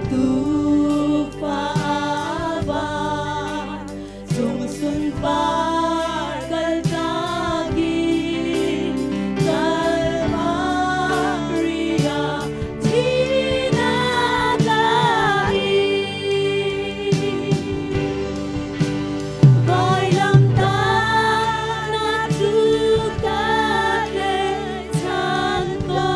Tuufa van cung sunpar kaltak in Kalvari ah thihnak a ing. Vailamtahnak cu ka tlaihchan ko.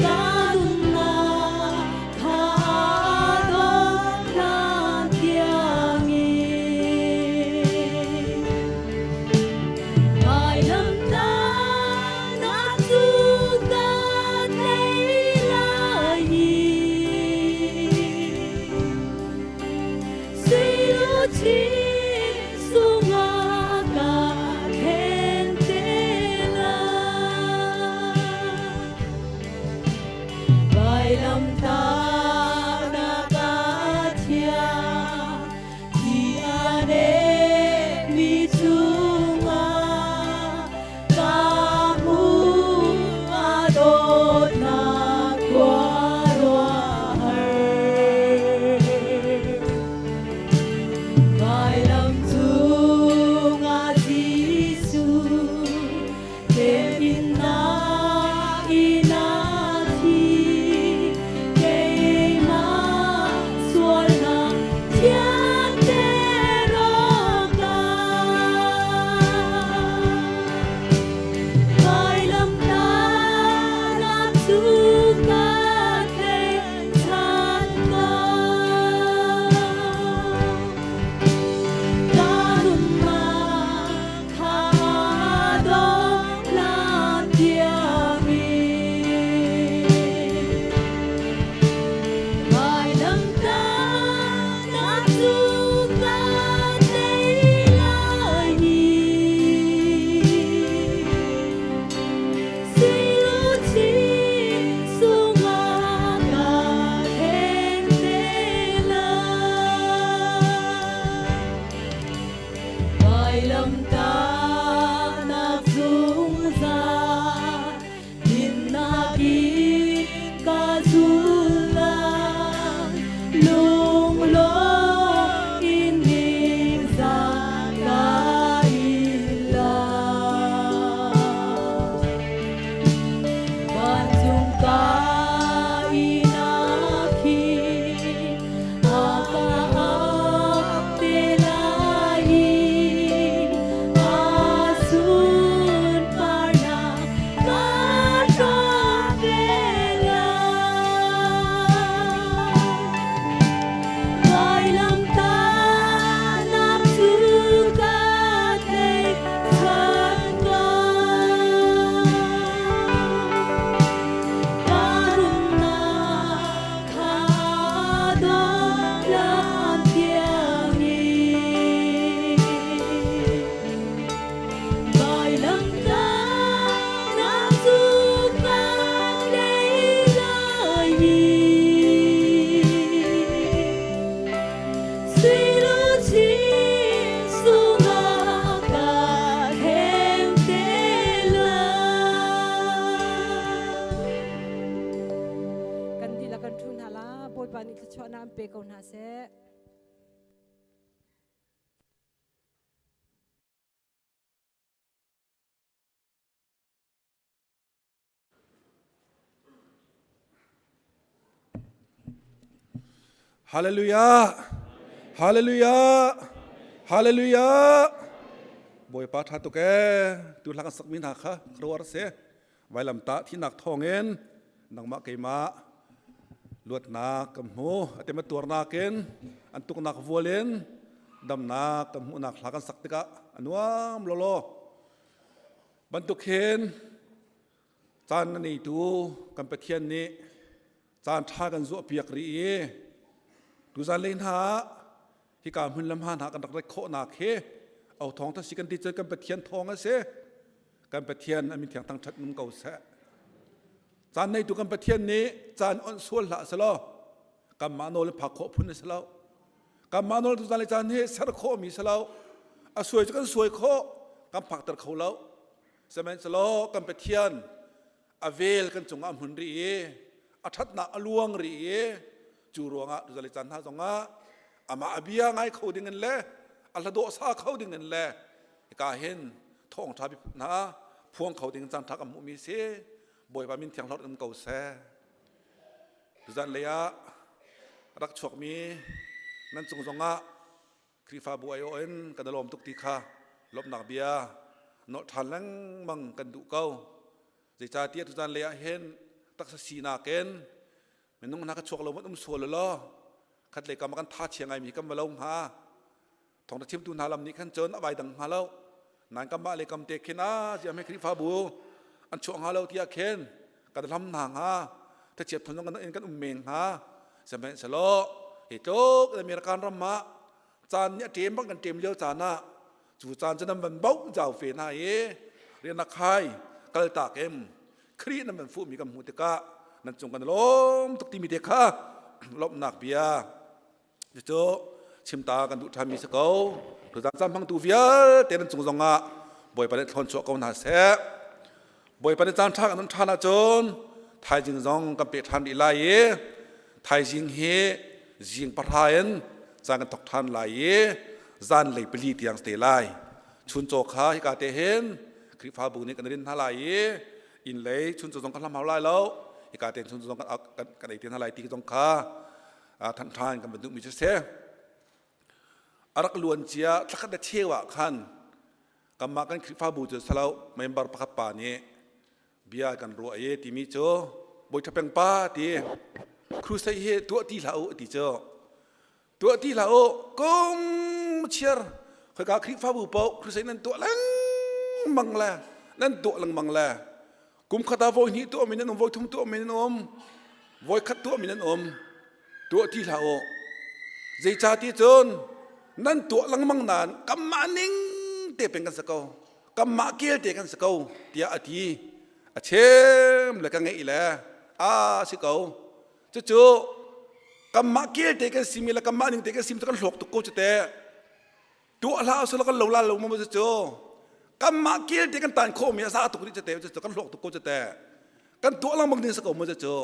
Ka nunnak kha dawtnak tiangin. Vailamtahnak cu ka tei lai i Suiluchin sungah ka khen te lai. Vailamtahnak a thiang ti a nekmi chungah ka hmuh a dawtnak khuaruahhar. Vailam cungah Jesuh temhinnak in a thi, keimah sualnak thianter awkah. Vailamtahnak cu ka tlaihchan ko. Ka nunnak kha dawtnak tiangin. Vailamtahnak cu ka tei lai i Suiluchin sungah ka khen te lai. Vailamtahnak zungzal dinnak in ka zul lai. Lunglawm in ningzah ka in lai. Vancung ka inn ah khin a ka ap te lai i a sunparnak ka hrawm ve lai. Vailamtahnak cu ka tlaihchan ko. Ka nunnak kha dawtnak tiangin. Vailamtahnak cu ka tlei lai i Suiluchin sungah ka khen te lai. Kan dihlak kan ṭhu hna la Bawipa nih thluachuahnak an pe ko hna seh. Hallelujah! Hallelujah! Hallelujah! Bawipa tha tuk ee tu hla kan sak mi hna kha khuaruah se vailamtah thinak thawngin nangmah keimah luatnak kan hmu atem tuarnak in an tuknak vual in damnak kan hmuhnak hla kan sak tikah a nuam lolo Bantuk hin caan na neitu kan Pathian nih caan ṭha kan zuahpiak rih i tuzan lei hna ah hika hmun le hma hna kan rak rat khawhnak hi au thawng ta si kan ti cun kan Pathian thawng a si. Kan Pathian a min thiang thangṭhat nung ko seh. Caan neitu kan Pathian nih caan onh sual hlah selaw kanmah nawl in phak khawh phun a si lo. Kanmah nawl tuzan le caan hi ser khawhmi si lo. A suai cu kan suai khawh, kan phakter kho lo. Sihmanhsehlaw kan Pathian A vel kan cungah a hmun rih i a ṭhatnak a luang rih i cu ruangah tuzali caan hna zongah amah a bia ngai kho ding in le a hladawh sa kho ding in le hika hin thawngṭha hna phuang kho ding caan ṭha kan hmuhmi si. Bawipa min thiang hlorh in ko seh. Tuzan lei ah rak chuakmi nan cung zongah Khrihfabu aiawh in kan i lawm tuk ti kha lawmhnak bia nolh ṭhan lengmang kan duh ko. Zeicahtiah tuzan lei ah hin taksa sinak in minung hna ka chuak lo hmanh um sual law khat lei kam ah kan tha chia ngaimi kan va lo hnga. Thawngṭha chimtu hna lam nih khan cun a vai dang hnga lo. Nan kanmah le kam te khin a ziam he Khrihfabu an chuah hnga lo tiah khin kan hlam hna hnga. Thachiat phun zong in kan um men hnga. Sihmanhsehlaw hi tluk American ram ah caan nih a ṭem bang kan ṭem lio caan ah cu caan cu nan van bauh zau fe hna i rian a khai kaltak em Khrih nan van fuhmi kan hmuh tikah nan cung kan lawm tuk timi te kha lawmhnak bia Cucu chimta kan duh ṭhanmi si ko. Tuzaan caan hmangtu vialte nan cung zongah Bawipa nih thlawn chuah ko hna seh. Bawipa nih caan ṭha kan um ṭhan ahcun thaizing zong kan peh ṭhan rih lai i thaizing hi zing pahra in caan kan thok ṭhan lai i zanlei pali tiang te lai. Chuncaw kha hika te hin Khrihfabu nih kan rin hna lai i inn lei chuncaw zong kan hlam hau lai lo. Hika te chuncaw zong kan kan ei te hna lai ti zong kha thanh ṭhan kan van duhmi cu si. A rak luan cia thlakhat le cheu ah khan kanmah kan Khrihfabu cu salo member pakhat pa nih bia kan ruah i timi cu Bawi Ṭha Peng pa ti crusade hi tuah ti hlah u ti cu tuah ti hlah u kum chiar khoika Khrihfabu paoh crusade nan tuah lengmang le nan tuah lengmang le Kum khat ah voi hnih tuahmi nan um, voi thum tuahmi nan um, voi khat tuahmi nan um. Tuah ti hlah u. Zeicahti cun nan tuah lengmang nain kanmah ning te peng kan si ko. Kanmah kel te kan si ko tiah a ti. A chem le ka ngeih le a si ko. Cucu kanmah kel te kan simi le kanmah ning te kan sim cu kan hlawk tuk ko cu teh. Tuah hlah usih kan lo la lo mu cu kanmah kel te kan tan khawh mi a za tuk rih cate cu kan hlawk tuk ko cate kan tuah lengmang ding si ko mu cu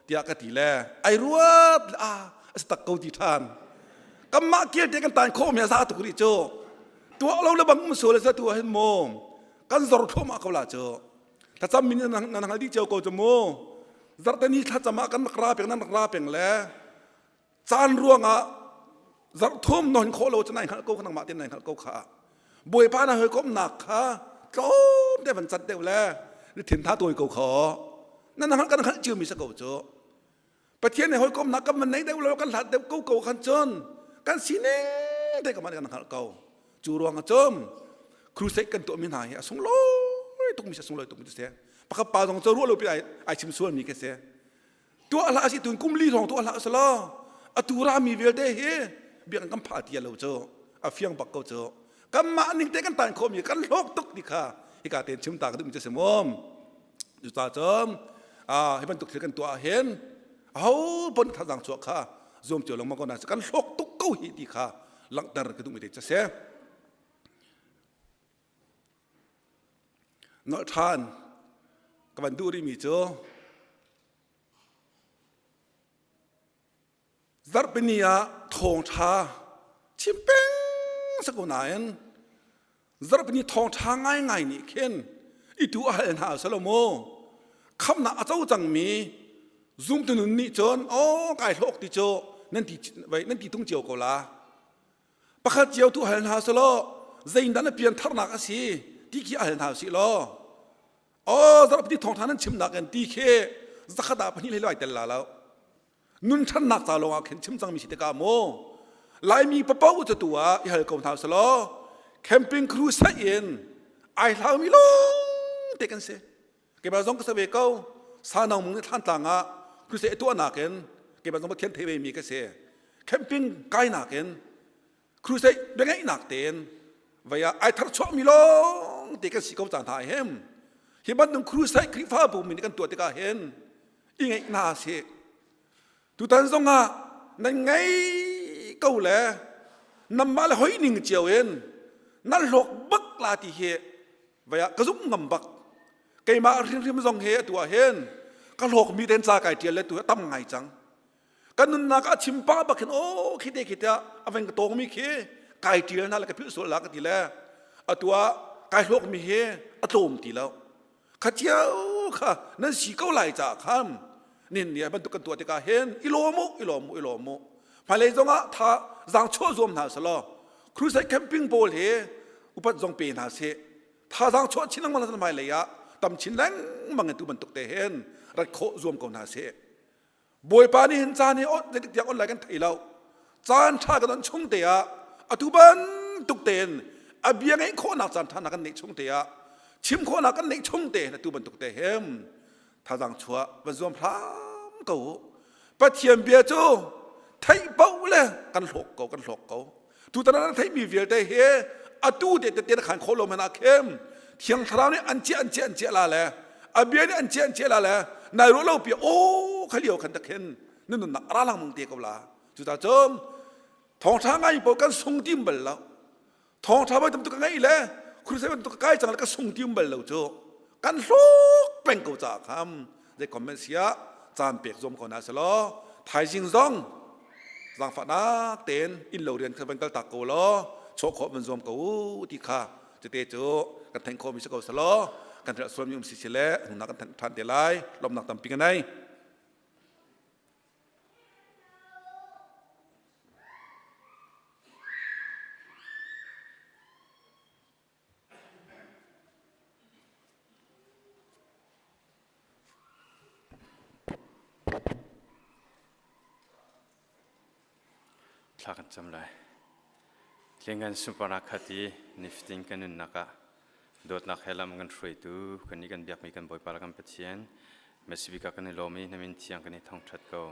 tiah ka ti le ai ruat a a si tak ko ti than kanmah kel te kan tan khawh mi a za tuk rih cu tuah lo le bang um sual sa tu hin mu kan zor thluahmah ko la cu thlacam min nan hngal dih cio ko cu mu zarhteni thlacam ah kan rak ra peng nan rak ra peng le Caan ruangah zarh thum non khawh lo cu nai hngalh ko kha nangmah tein nai hngalh ko kha. Bawipa na hawikomhnak kha tlawm te van cat deuh le na thin tha tawi ko kha. Nan hngalh kan hngalh cio mi si ko cu. Pathian he hawikomhnak kan van nei deuh lo kan hlat deuh ko ko khan cun kan sining te kan kan hngalh ko. Cu ruangah cun crusade kan tuahmi hna hi a sunglawi tukmi si a sunglawi tukmi si. Pakhat pa zong cu ruah lo pi ai ai chim sualmi khi si. Tuah hlah si tun kum li hrawng tuah hlah selaw atu rami vialte hi biakinn kan phah ti lo cu a fiang bak ko cu. Kanmah ning te kan tan khawhmi kan hlawk tuk ti kha hika tein chim ta ka duhmi cu si mu. Cucaah cun hi bantuk thil kan tuah ah hin aho pon thazaang chuah kha zuam cio lengmang ko na kan hlawk tuk ko hi ti kha langhter ka duhmi te cu si. Nolh ṭhan ka van duh rihmi cu zarhpini ah thawngṭha chim peng si ko nain zarhpini thawngṭha ngaingai nih khin i tu a hal hna selo mu khamnak a co cangmi zumtu nun nih cun aw kai hlawk ti cu nan ti nan ti tung cio ko la. Pakhat cio tu hal hna selaw zeidah na piantharnak a si ti khi hal hna usih law aw zarhpini thawngṭha nan chimnak in ti khi zakhat ah pahnih hlei lai tel la lo. Nun ṭhannak ca lawngah khin chim cangmi si tikah mu Laimi papoh cu tu ah i hal ko hna usih camping crusade in ai hlaumi lawng te kan si. Keimah zong ka si ve ko. Sanang mung nih Thlantlang ah crusade tuahnak in keimah zong Pathian thei ve mi ka si. Camping kainak in crusade biangeihnak tein vei ah ai thar chuahmi lawng te kan si ko caan hna hem. Hi bantuk crusade Khrihfabu mi nih kan tuah tikah hin i ngeih hna sih. Tutan zong ah nan ngei ko le nanmah le hoi ning cio in nan hlawk bak la ti hi vei ah ka zumh ngam bak. Keimah hrimhrim zong he atu ah hin ka hlawkmi ten ca kai ṭial le tu tam ngai cang. Kan nunnak ah chim pah bak hin aw khi te khi te a veng ka tawngmi khi kai ṭial hna le ka philh sual la ka ti le atu ah kai hlawkmi hi a tlawm ti lo. Kha cio kha nan si ko lai caah khan nin ni bantuk kan tuah tikah hin i lawm u i lawm u i lawm u. Hmailei zongah tha zaang chuah zuam hna selaw crusade camping pawl hi upat zong pe hna sih. Thazaang chuah chin lengmang hna hmailei ah tam chin lengmang in tu bantuk te hin rat khawh zuam ko hna sih. Bawipa nih hin caan hi zeitik tiang on lai kan thei lo. Caan ṭha kan on chung te ah atu bantuk tein a bia ngeih khawhnak caan ṭha kan neih chung te ah chim khawhnak kan neih chung te atu bantuk te hin thazaang chuah van zuam hram ko u. Pathian bia cu theih paoh le kan hlawk ko kan hlawk ko. Tutan ah na theihmi vialte hi atu te tete na khan khawh lo hmanh ah khin Thiang Thlarau nih an ciah an ciah an ciah la le a bia nih an ciah an ciah la le nai ruah lo pi aw kha lio khan tak khin na nunnak a ra langmang te ko la. Cucaah cun thawngṭha ngai paoh kan sung tim bal lo. Thawngṭha voi tam tuk ka ngeih le crusade bantuk ka kai cang le ka sung tim bal lo cu kan hlawk peng ko caah kham zei comment sia caan pek zuam ko na selaw thaizing zong zaangfahnak tein inn lo rian kha van kal tak ko law chawh khawh van zuam ko u ti kha cute cu kan thenh khawhmi si ko selaw kan theih sualmi um si si le hnunak kan thenh ṭhan te lai lawmnak tampi ka nei. Thla kan cam lai. Tlingan sunparnak khat i nifatin kan nunnak ah dawtnak he lam kan hruaitu kan nih kan biakmi kan Bawipa le kan Pathian Mesibik ah kan i lawm i na min thiang kan i thangṭhat ko.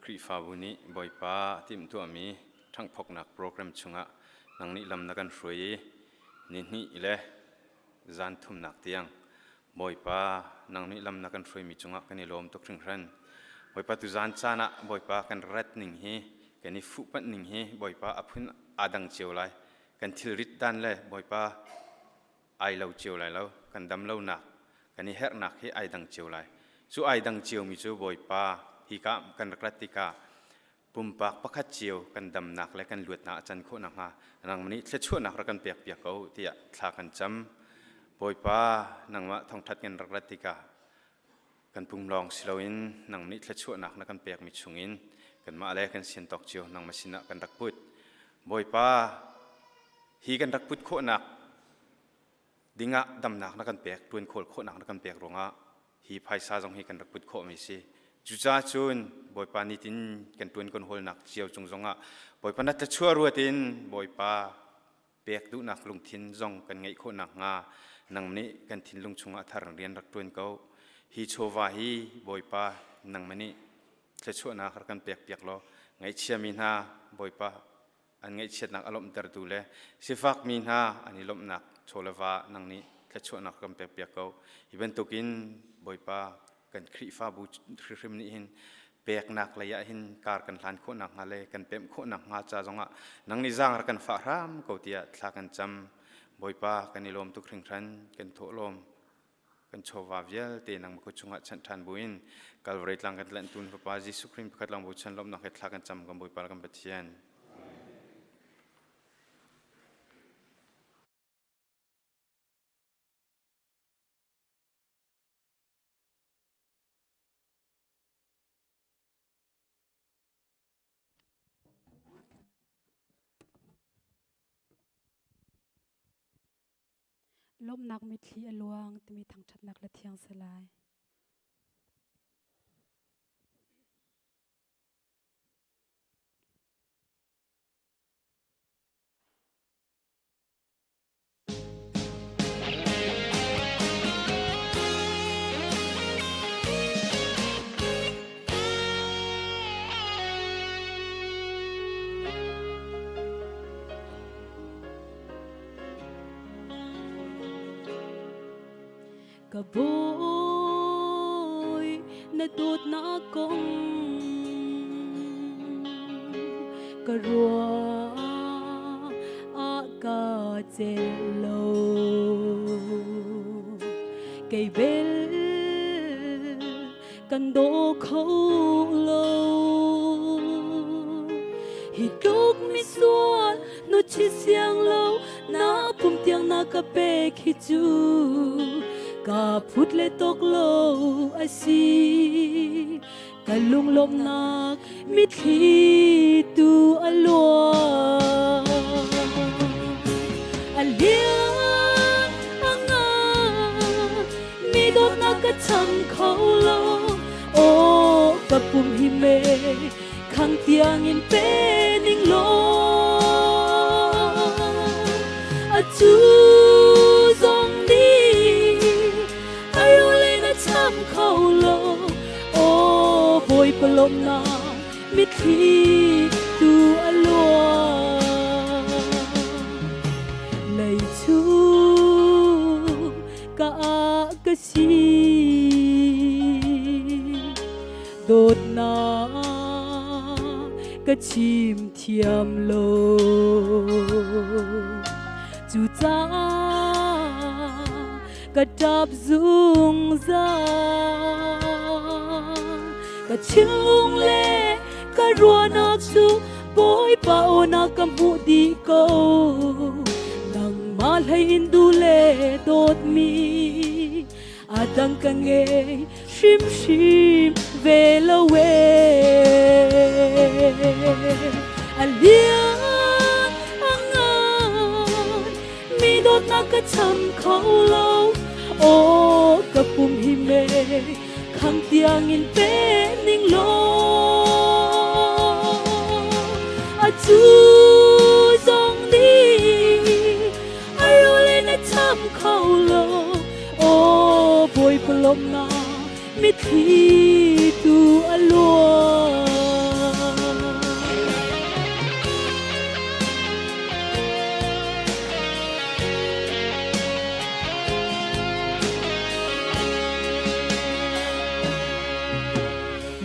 Khrihfabu nih Bawipa a timhtuahmi ṭhanghphawknak program chungah nang nih lam na kan hruai i nihnih le zan thumnak tiang Bawipa nang nih lam na kan hruaimi cungah kan i lawm tuk hringhran. Bawipa tuzan caan ah Bawipa kan rat ning hi kan i fuhpanh ning hi Bawipa a phun aa dang cio lai. Kan thilrit dan le Bawipa ai lo cio lai lo. Kan dam lonak, kan i herhnak hi ai dang cio lai. Cu ai dang ciomi cu Bawipa hika kan rak rat tikah pumpak pakhat cio kan damnak le kan luatnak a can khawh nakhnga nangmah nih thluachuahnak rak kan pek piak ko tiah thla kan cam. Bawipa nangmah thawngṭhat kan rak rat tikah kan pum lawng si loin nang nih thluachuahnak na kan pekmi chungin kanmah le kan siantawk cio nangmah sinah kan rak put. Bawipa hi kan rak put khawhnak dingah damnak na kan pek, ṭuan khawl khawhnak na kan pek ruangah hi phaisa zong hi kan rak put khawhmi si. Cucaah cun Bawipa nitin kan ṭuan kan hawlnak cio cung zongah Bawipa na thluachuah ruat in Bawipa pek duhnak lungthin zong kan ngeih khawh nakhnga nang nih kan thinlung chungah thar rian rak ṭuan ko. Hi chawva hi Bawipa nangmah nih thluachuahnak rak kan pek piak law ngaihchiami hna Bawipa an ngaihchiatnak a lawmhtertu le sifakmi hna an i lawmhnak chaw le va nang nih thluachuahnak kan pekpiak ko. Hi bantukin Bawipa kan Khrihfabu hrimhrim nih hin peknak lei ah hin kar kan hlan khawh nakhnga le kan pemh khawh nakhnga ca zongah nang nih zaang rak kan fah hram ko tiah thla kan cam. Bawipa kan i lawm tuk hringhran kan thawhlawm kan chawva vialte nangmah kut chungah chanh ṭhan buin Calvary tlang kan tlanh tun Fapa Jesuh Khrih pakhat lawng bochan lawmhnak he thla kan cam kan Bawipa le kan Pathian. Lawmhnak mitthli a luang timi thangṭhatnak le thiang si lai. Ka bawi na dawtnak kong ka ruah ah ka celh lo. Kei bel kan daw kho lo. Hi tluk mi sual nu chi siang lo na pum tiang na ka pek hi cu ka phut le tok lo a si. Ka lunglawmhnak mitthli tu a luang. A liang a ngan mi dawtnak ka cham kho lo. Aw ka pum hi me khang tiang in pe ning law. A cu zong nih a role na cham kho lo. Aw Bawipa lawmhnak mitthli tu a luang. Lei chung ka ah ka si dawtnak ka chim thiam lo. Cucaah ka ṭap zungzal. Ka thinlung le ka ruahnak cu Bawipa aw na ka hmuh dih ko. Nangmah hlei in duh le dawtmi a dang ka ngei hrimhrim ve lo ee. A lian a ngan mi dawtnak ka cham kho lo. Aw ka pum hi me khang tiang in pe ning law. A cu zong nih a role na cham kho lo. Aw Bawipa lawmhnak mitthli tu a luang.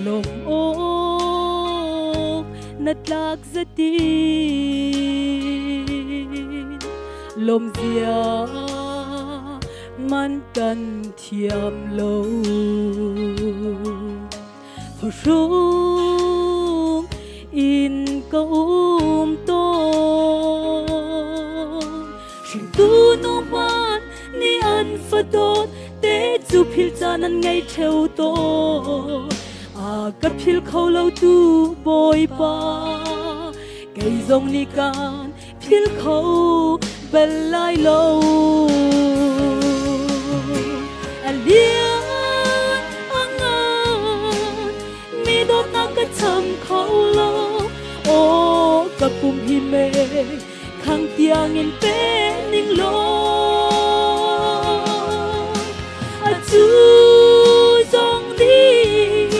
Lawm awk na tlak zatin lawm zia man kan thiam lo. Phuhrung in ka um tawn. Hringtu nu hman nih an fadawt te cu phil caan an ngei ṭheo tawn. A ka phil kho lo tu Bawipa, kei zong nih kaan phil kho bal lai lo. A lian a ngan mi dawtnak ka cham kho lo. Aw ka pum hi me khang tiang in pe ning law. A cu zong nih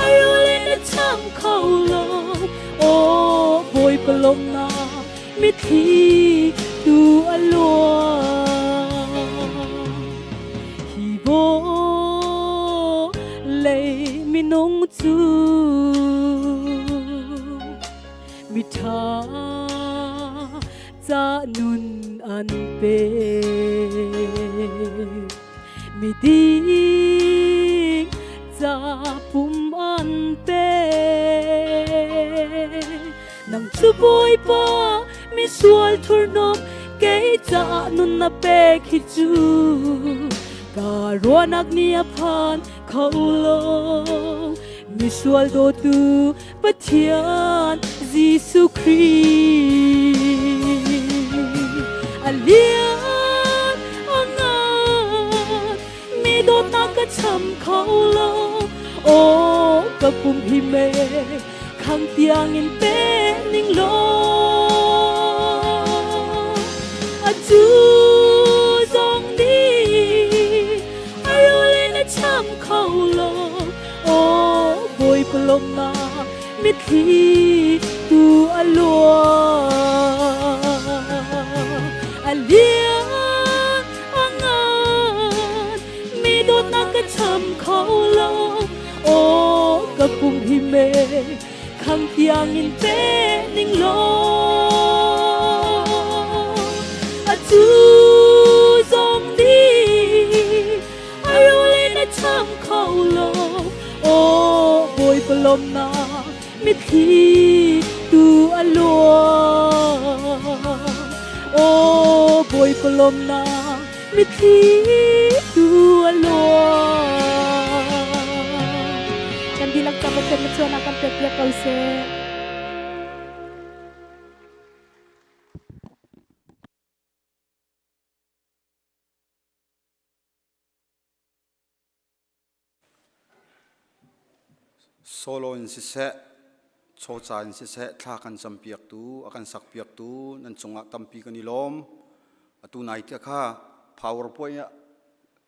a role na cham kho lo. Aw Bawipa lawmhnak mitthli tu a luang. Hi vawlei minung cu miṭha ca nun an pe. Miding ca pum an pe. Nang cu Bawipa misual thurhnawm kei caah nun na pek hi cu ka ruahnak nih a phan kho lo. Misual dawtu Pathian Jesuh Khrih a lian a ngan mi dawtnak ka cham kho lo. Aw ka pum hi me khang tiang in pe ning law. A cu zong nih a role na cham kho lo. Aw Bawipa lawmhnak mitthli tu a luang. A lian a ngan mi dawtnak ka cham kho lo. Aw ka pum hi me khang tiang in pe ning law. A cu zong nih cham kho lo. Aw Bawipa lawmnak mitthli tu a luang. Aw Bawipa lawmnak mitthli tu a luang. Kan dihlak ca Pathian na chuan ah kan pek piak ko seh. Solo in siseh, chawca in siseh, thla kan campiaktu, a kan sakpiaktu nan cungah tampi kan i lawm. Atu nai te kha PowerPoint ah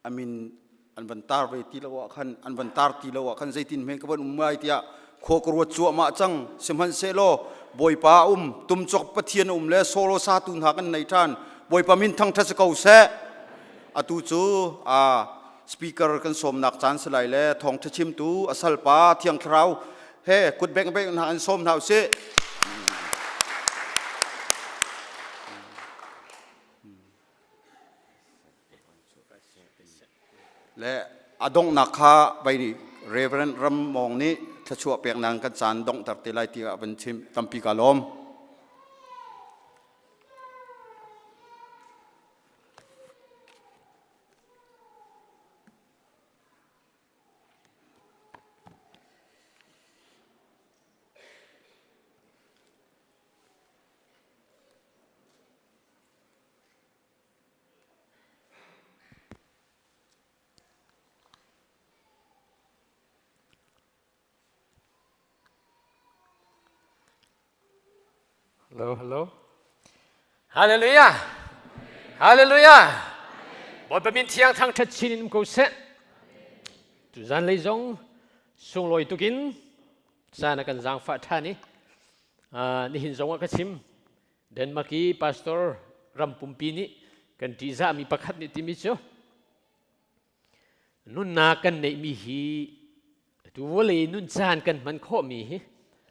a min an van tar ve ti lo ah khan an van tar ti lo ah khan zeitin hme ka van um lai tiah khua ka ruat cuahmah cang. Sihmanhsehlaw Bawipa a um, tumcok Pathian a um le solo satu hna kan nei ṭhan. Bawipa min thangṭhat si ko seh. Atu cu a speaker kan sawmnak caan si lai le thawngṭha chimtu a salpa Thiang Thlarau he kut bengh bengh hna in sawm hna usih. Le a donghnak kha vai Reverend Ram Mawng nih thluachuah peknak kan caan donghter te lai tiah van chim tampi ka lawm. Hello, hello. Hallelujah. Hallelujah. Bawipa min thiang thang ṭhat chin in um ko seh. Tu zan lei zong sunglawi tukin caan a kan zaangfah ṭhan i nihin zong ah ka chim. Denmark i pastor ram pumpi nih kan ṭihzahmi pakhat nih timi cu nunnak kan neihmi hi tu vawlei nun caan kan hman khawhmi hi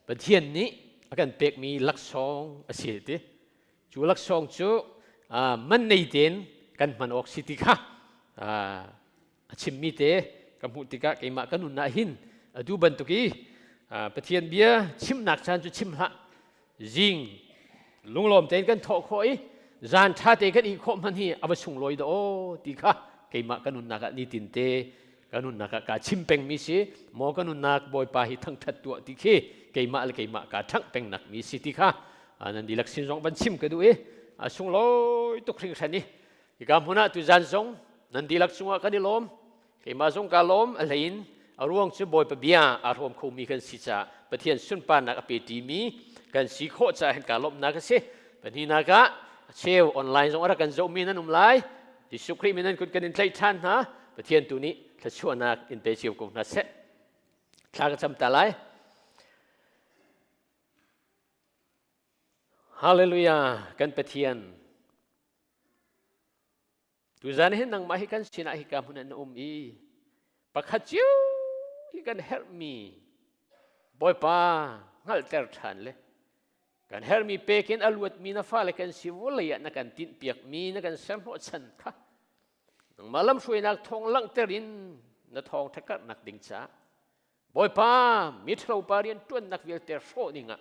Pathian nih a kan pekmi laksawng a si ti. Cu laksawng cu man nei tein kan hman awk si ti kha a chimmi te ka hmuh tikah keimah ka nun ah hin atu bantuk i Pathian bia chimnak caan cu chim hlah zing lunglawm tein kan thawh khawh i zan ṭha te kan ih khawh hmanh hi a va sunglawi dah aw ti kha keimah ka nunnak ah nitin te ka nunnak ah kaa chim pengmi si maw ka nunnak Bawipa hi thangṭhat tuah ti khi keimah le keimah kaa ṭhangh pengnak mi si ti kha nan dihlak sin zong van chim ka duh i a sunglawi tuk hringhran i hika hmun ah tuzan zong nan dihlak cungah kan i lawm keimah zong kaa lawm a hlei in a ruang cu Bawipa bia aa hrawm khomi kan si caah Pathian sunparnak a pe ṭimi kan si khawh caah hin kaa lawmhnak a si pahnihnak ah a cheu online zong a rak kan zohmi nan um lai Jesuh Khrih min an kut kan in tlaih ṭhan hna Pathian tu nih thluachuahnak in pe cio ko hna seh thla ka cam ta lai Hallelujah kan Pathian Tuzan hin nangmah hi kan sinah hika hmun an um i pakhat cio hi kan herhmi Bawipa hngalhter ṭhan le kan herhmi pekin a luatmi na fale kan si vawlei ah na kan tinhpiakmi na kan serhnawhchan kha nangmah lamhruainak thawng langhter in na thawng ṭhakarhnak ding caah Bawipa miṭhalo pa rian ṭuannak vialte hrawh dingah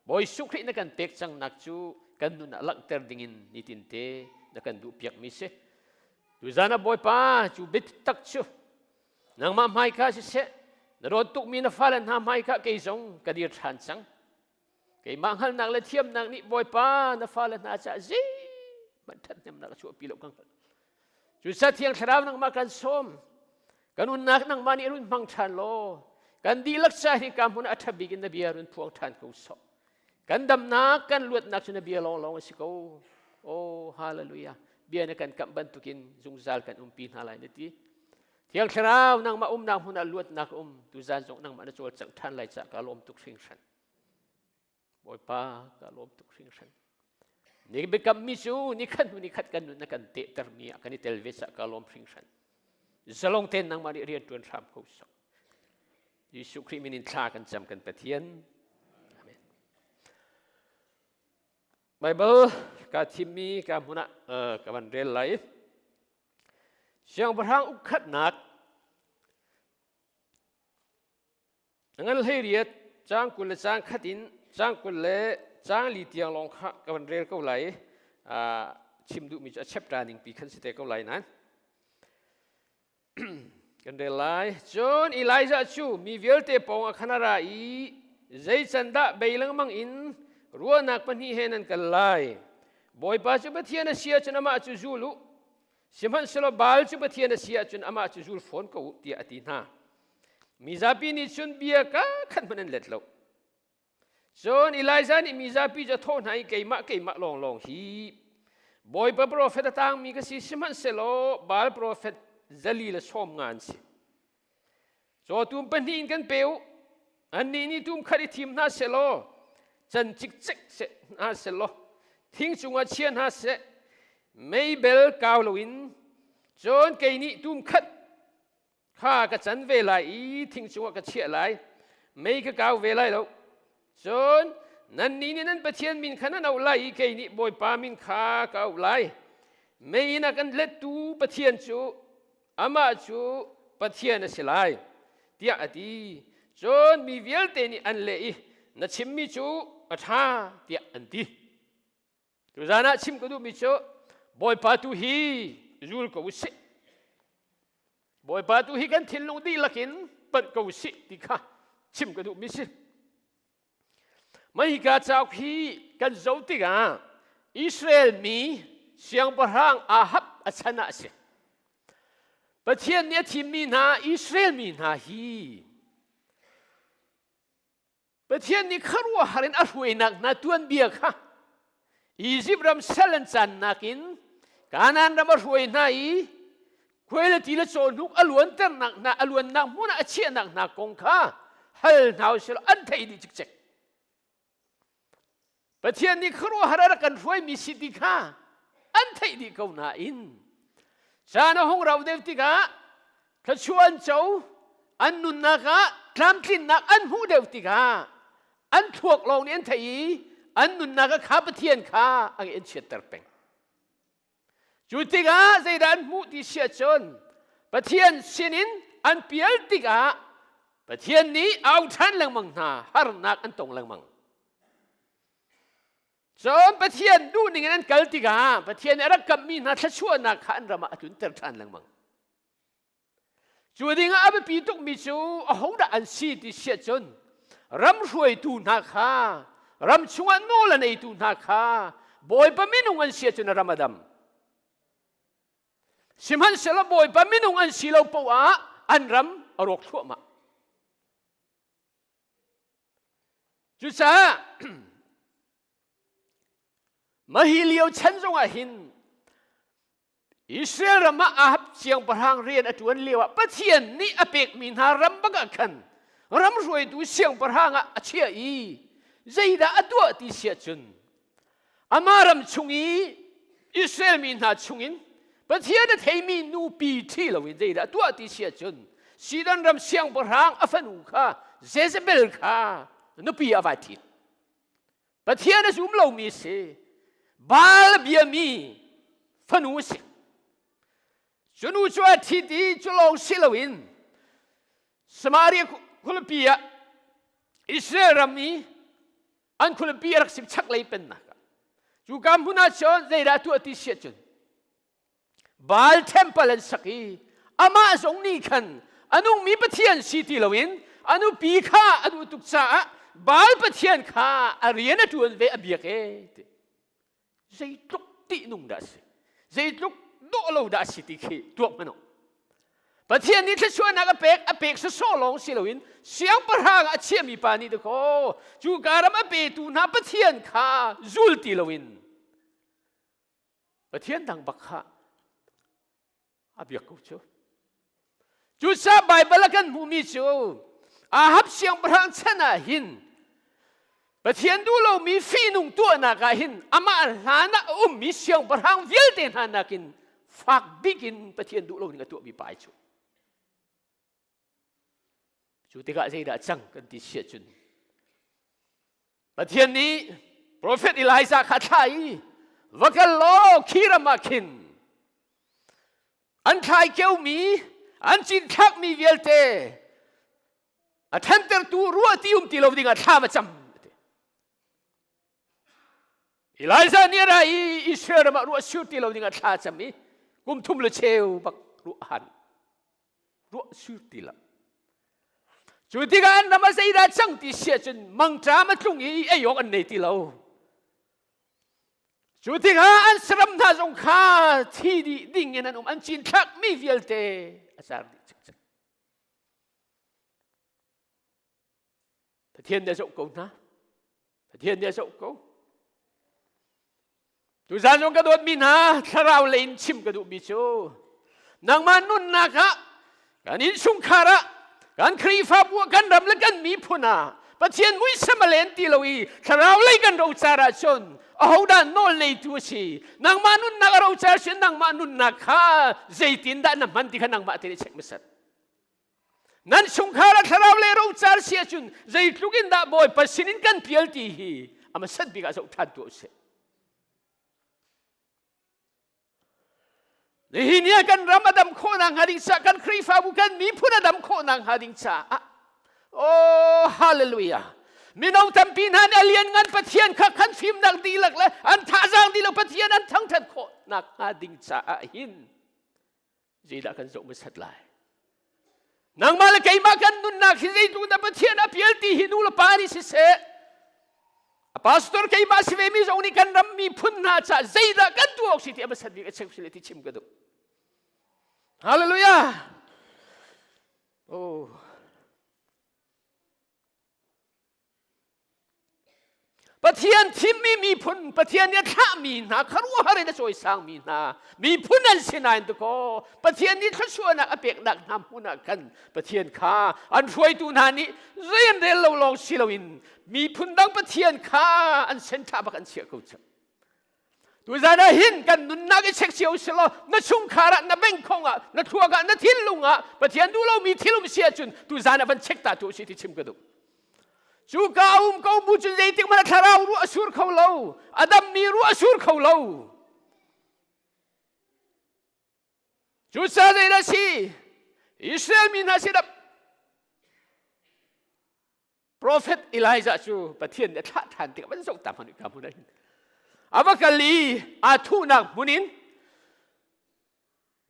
Bawi Jesuh Khrih na kan pek cangnak cu kan nun ah langhter dingin nitinte na kan duhpiakmi si. Tuzan ah Bawipa cu biatak cu nangmah hmai kha siseh na dawt tukmi na fale hna hmai kha kei zong ka dir ṭhan cang. Keimah hngalhnak le thiamnak nih Bawipa na fale hna caah zeihmanh ṭhathnemnak a chuahpi lo ka hngalh. Cucaah Thiang Thlarau nangmah kan sawm. Kan unnak nangmah nih run hmang ṭhan law kan dihlak ca hi ka hmun ah a ṭha bik in na bia run phuang ṭhan ko sawh. Kan damnak, kan luatnak cu na bia lawnglawng a si ko. Oh, hallelujah. Bia na kan kamh bantukin zungzal kan umpi hna lai na ti. Thiang Thlarau nangmah umnak hmun ah luatnak um. Tuzan zong nangmah na cawlcangh ṭhan lai caah ka lawm tuk hringhran. Bawipa ka lawm tuk hringhran. Ni biakammi cu nikhat hnu nikhat kan nun na kan tehtermi ah kan i tel ve caah ka lawm hringhran. Zalong tein nangmah nih rian ṭuan hram ko sawh. Jesuh Khrih min in thla kan cam kan Pathian. Amen. Bible ka thimmi ka hmun ah ka van rel lai. Siangpahrang ukkhatnak. Ngan 18 caang 20 le caang khat in caang 20 le caang li tiang lawng kha ka van rel ko lai. Chim duhmi cu a chapter ning pi khan si te ko lai nan. Kan rel lai. Cun Elijah cu mi vialte pawng ah khan a ra i zei can dah bei lengmang in ruahnak pahnih he nan kal lai. Bawipa cu Pathian a si ahcun amah cu zul u. Sihmanhsehlaw Baal cu Pathian a si ahcun amah cu zul fawn ko u tiah a ti hna. Mizapi nih cun bia ka khat hmanh an let lo. Cun Elijah nih mizapi cu a thawh hna i keimah keimah lawnglawng hi Bawipa profet a tangmi ka si sihmanhsehlaw Baal profet zali le sawm nga an si. Cawtum pahnih in kan pe u. Annih nih tum khat i thim hna sehlaw can cikcek seh hna sehlaw thing cungah chia hna seh mei bel kau loin cun kei nih tum khat kha ka can ve lai i thing cungah ka chiah lai mei ka kau ve lai lo cun nannih nih nan Pathian min kha nan auh lai i kei nih Bawipa min kha ka auh lai mei in a kan lettu Pathian cu amah cu Pathian a si lai tiah a ti cun mi vialte nih an leh i na chimmi cu a ṭha tiah an ti Tuzaan ah chim ka duhmi cu Bawipa tu hi zul ko usih. Bawipa tu hi kan thinlung dihlak in panh ko usih ti kha chim ka duhmi si. Mahika cauk hi kan zoh tikah Israel mi siangpahrang Ahab a chan ah a si. Pathian nih a thimmi hna Israel mi hna hi Pathian nih khuaruahhar in a hruainak hna tuanbia kha Izipt ram sal an cannak in Kanaan ram a hruai hna i khuai le ti le cawhnuk a luanternak hna a luannak hmun ah a chiahnak hna kong kha hal hna usih law an theih dih cikcek. Pathian nih khuaruahhar a rak kan hruaimi si ti kha an theih dih ko nain caan a hung rau deuh tikah thluachuah an co an nunnak ah tlamtlinnak an hmuh deuh tikah an thluak lawng nih an theih i an nunnak ah kha Pathian kha an in chiatter peng. Cu tikah zeidah an hmuh ti si ahcun Pathian sinin an pial tikah Pathian nih au ṭhan lengmang hna harnak an tong lengmang. Cun Pathian duhning in an kal tikah Pathian nih a rak kamhmi hna thluachuahnak kha an ram ah a tlunter ṭhan lengmang. Cu dingah a biapi tukmi cu ahodah an si ti siah cun ram hruaitu hna kha ram chungah nawl a neitu hna kha Bawipa minung an si ahcun a ram a dam. Sihmanhsehlaw Bawipa minung an si lo poah ah an ram a rawk thluahmah. Cucaah mahi lio chan zongah hin Israel ram ah Ahab siangpahrang rian a ṭuan lioah Pathian nih a pekmi hna ram bak ah khan ram hruaitu siangpahrang ah a chiah i zeidah a tuah ti siah cun amah ram chung i Israel mi hna chungin Pathian a theimi nupi ṭhi loin zeidah a tuah ti si ahcun Sidon ram siangpahrang a fanu kha Jezebel kha nupi a vai ṭhit. Pathian a zum lomi a si. Baal biami fanu a si. Cu nu cu a ṭhit i cu lawng si loin Samaria khualipi ah Israel ram i an khualipi a rak sim chaklei pennak ah cu ka hmun ah cun zeidah tuah ti si ahcun Baal temple an sak i amah zong nih khan a nungmi Pathian si ti loin a nupi kha a duh tuk caah Baal Pathian kha a rian a ṭuan ve a biak e ti zeitluk tihnung dah a si zeitluk dawh lo dah a si ti khi tuak hmanh u Pathian nih thluachuahnak a pek a pek sawsawh lawng si loin siangpahrang a chiahmi pa nih dakaw cu ka ram a petu hna Pathian kha zul ti loin Pathian dang bak kha a biak ko cu. Cucaah Baibal ah kan hmuhmi cu Ahab siangpahrang chan ah hin Pathian duh lomi fihnung tuahnak ah hin amah hlan ah a ummi siangpahrang vialte hna nakin fak bik in Pathian duh lo ning a tuahmi pa ai cu. Cu tikah zeidah cang kan ti siah cun Pathian nih profet Elijah kha thlah i va kal law khi ram ah khin an thlai keumi an cinthlakmi vialte. A ṭhentertu ruah ti um ti lo dingah thla va cam. Elijah nih a ra i Israel ram ah ruah sur ti lo dingah thla cam i kum thum le cheu bak ruah han ruah sur ti lo. Cu tikah an ram ah zeidah cang ti si ahcun mangṭam a tlung i ei awk an nei ti lo. Cu tikah an saram hna zong kha thi dih ding in an um an cinthlak mi vialte a car dih cikcek. Pathian nih a zoh ko hna. Pathian nih a zoh ko. Tuzan zong ka dawtmi hna thlarau lei in chim ka duhmi cu nangmah nunnak ah kan innchungkhar ah kan Khrihfabu ah kan ram le kan miphun ah Pathian muisam a len ti lo i thlarau lei kan rocar ahcun ahodah nawl neitu a si nangmah nunnak a rocar sin nangmah nunnak kha zeitindah na hman ti kha nangmah te nih check hmasat Nan chungkhar ah thlarau le rocar si ahcun zeitluk in dah Bawipa sinin kan pial ti hi a hmasat bik ah zoh ṭhan tuah usih. Nihin ni ah kan ram a dam khawhnak hnga ding caah kan Khrihfabu kan miphun a dam khawhnak hnga ding caah Oh hallelujah mino tampi hna nih a lianngan Pathian kha kan fimnak dihlak le an thazaang dihlak Pathian an thangṭhat khawhnak hnga ding caah hin zeidah kan zoh hmasat lai nangmah le keimah kan nunnak hi zeitluk dah Pathian a pial ti hi nu le pa nih siseh a pastor keimah si ve mi zong nih kan ram miphun hna caah zeidah kan tuah awk si ti a hmasat bik a chim si le ti chim ka duh hallelujah oh Pathian thimmi miphun, Pathian nih a thlahmi hna, khuaruahhar in a cawisangmi hna, miphun an si nain dakaw Pathian nih thluachuahnak a peknak hna hmun ah khan Pathian kha an hruaitu hna nih zei an rel lo lawng si loin miphun dang Pathian kha an senṭha bak an chiah ko cang. Tuzan ah hin kan nunnak i check cio si law na chungkhar ah na bengkhong ah na thluak ah na thinlung ah Pathian duh lomi thil um si ahcun tuzan ah van check ta tu si ti chim ka duh. Cu ka um ko bu cun zeitik hmanh thlarau ruah a sur kho lo, a dammi ruah a sur kho lo. Cu sa zei si? Israel mi hna sinah Prophet Elijah cu Pathian nih a thlah ṭhan tikah van zoh ta hmanh ka hmun ah hin a va kal i aa thuhnak hmun in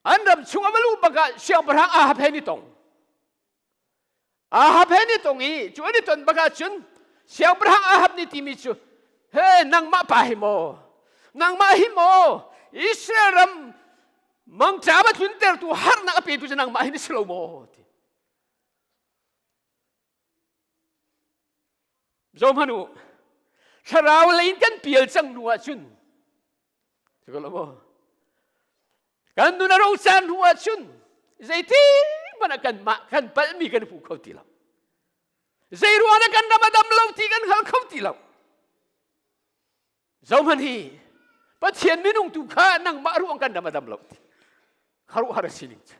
an ram chung a va luh bak ah siangpahrang Ahab he ni tong Ahab he ni tong i cu an i ton bak ah cun siangpahrang Ahab nih timi cu he nangmah pa hi maw nangmah hi maw Israel ram mangṭam a tluntertu harnak a petu cu nangmah hi na si lo maw ti Zohhmanh u, thlarau lei in kan pial cang hnu ahcun, kan nun a ro caan hnu ahcun zeitin hmanh ah kanmah kan palhmi kan hmu kho ti lo. Zei ruang ah kan ram a dam lo ti kan hngal kho ti lo. Zohmanh hi Pathian minung tu kha nangmah ruang kan ram a dam lo ti. Kharuahhar a sining cu.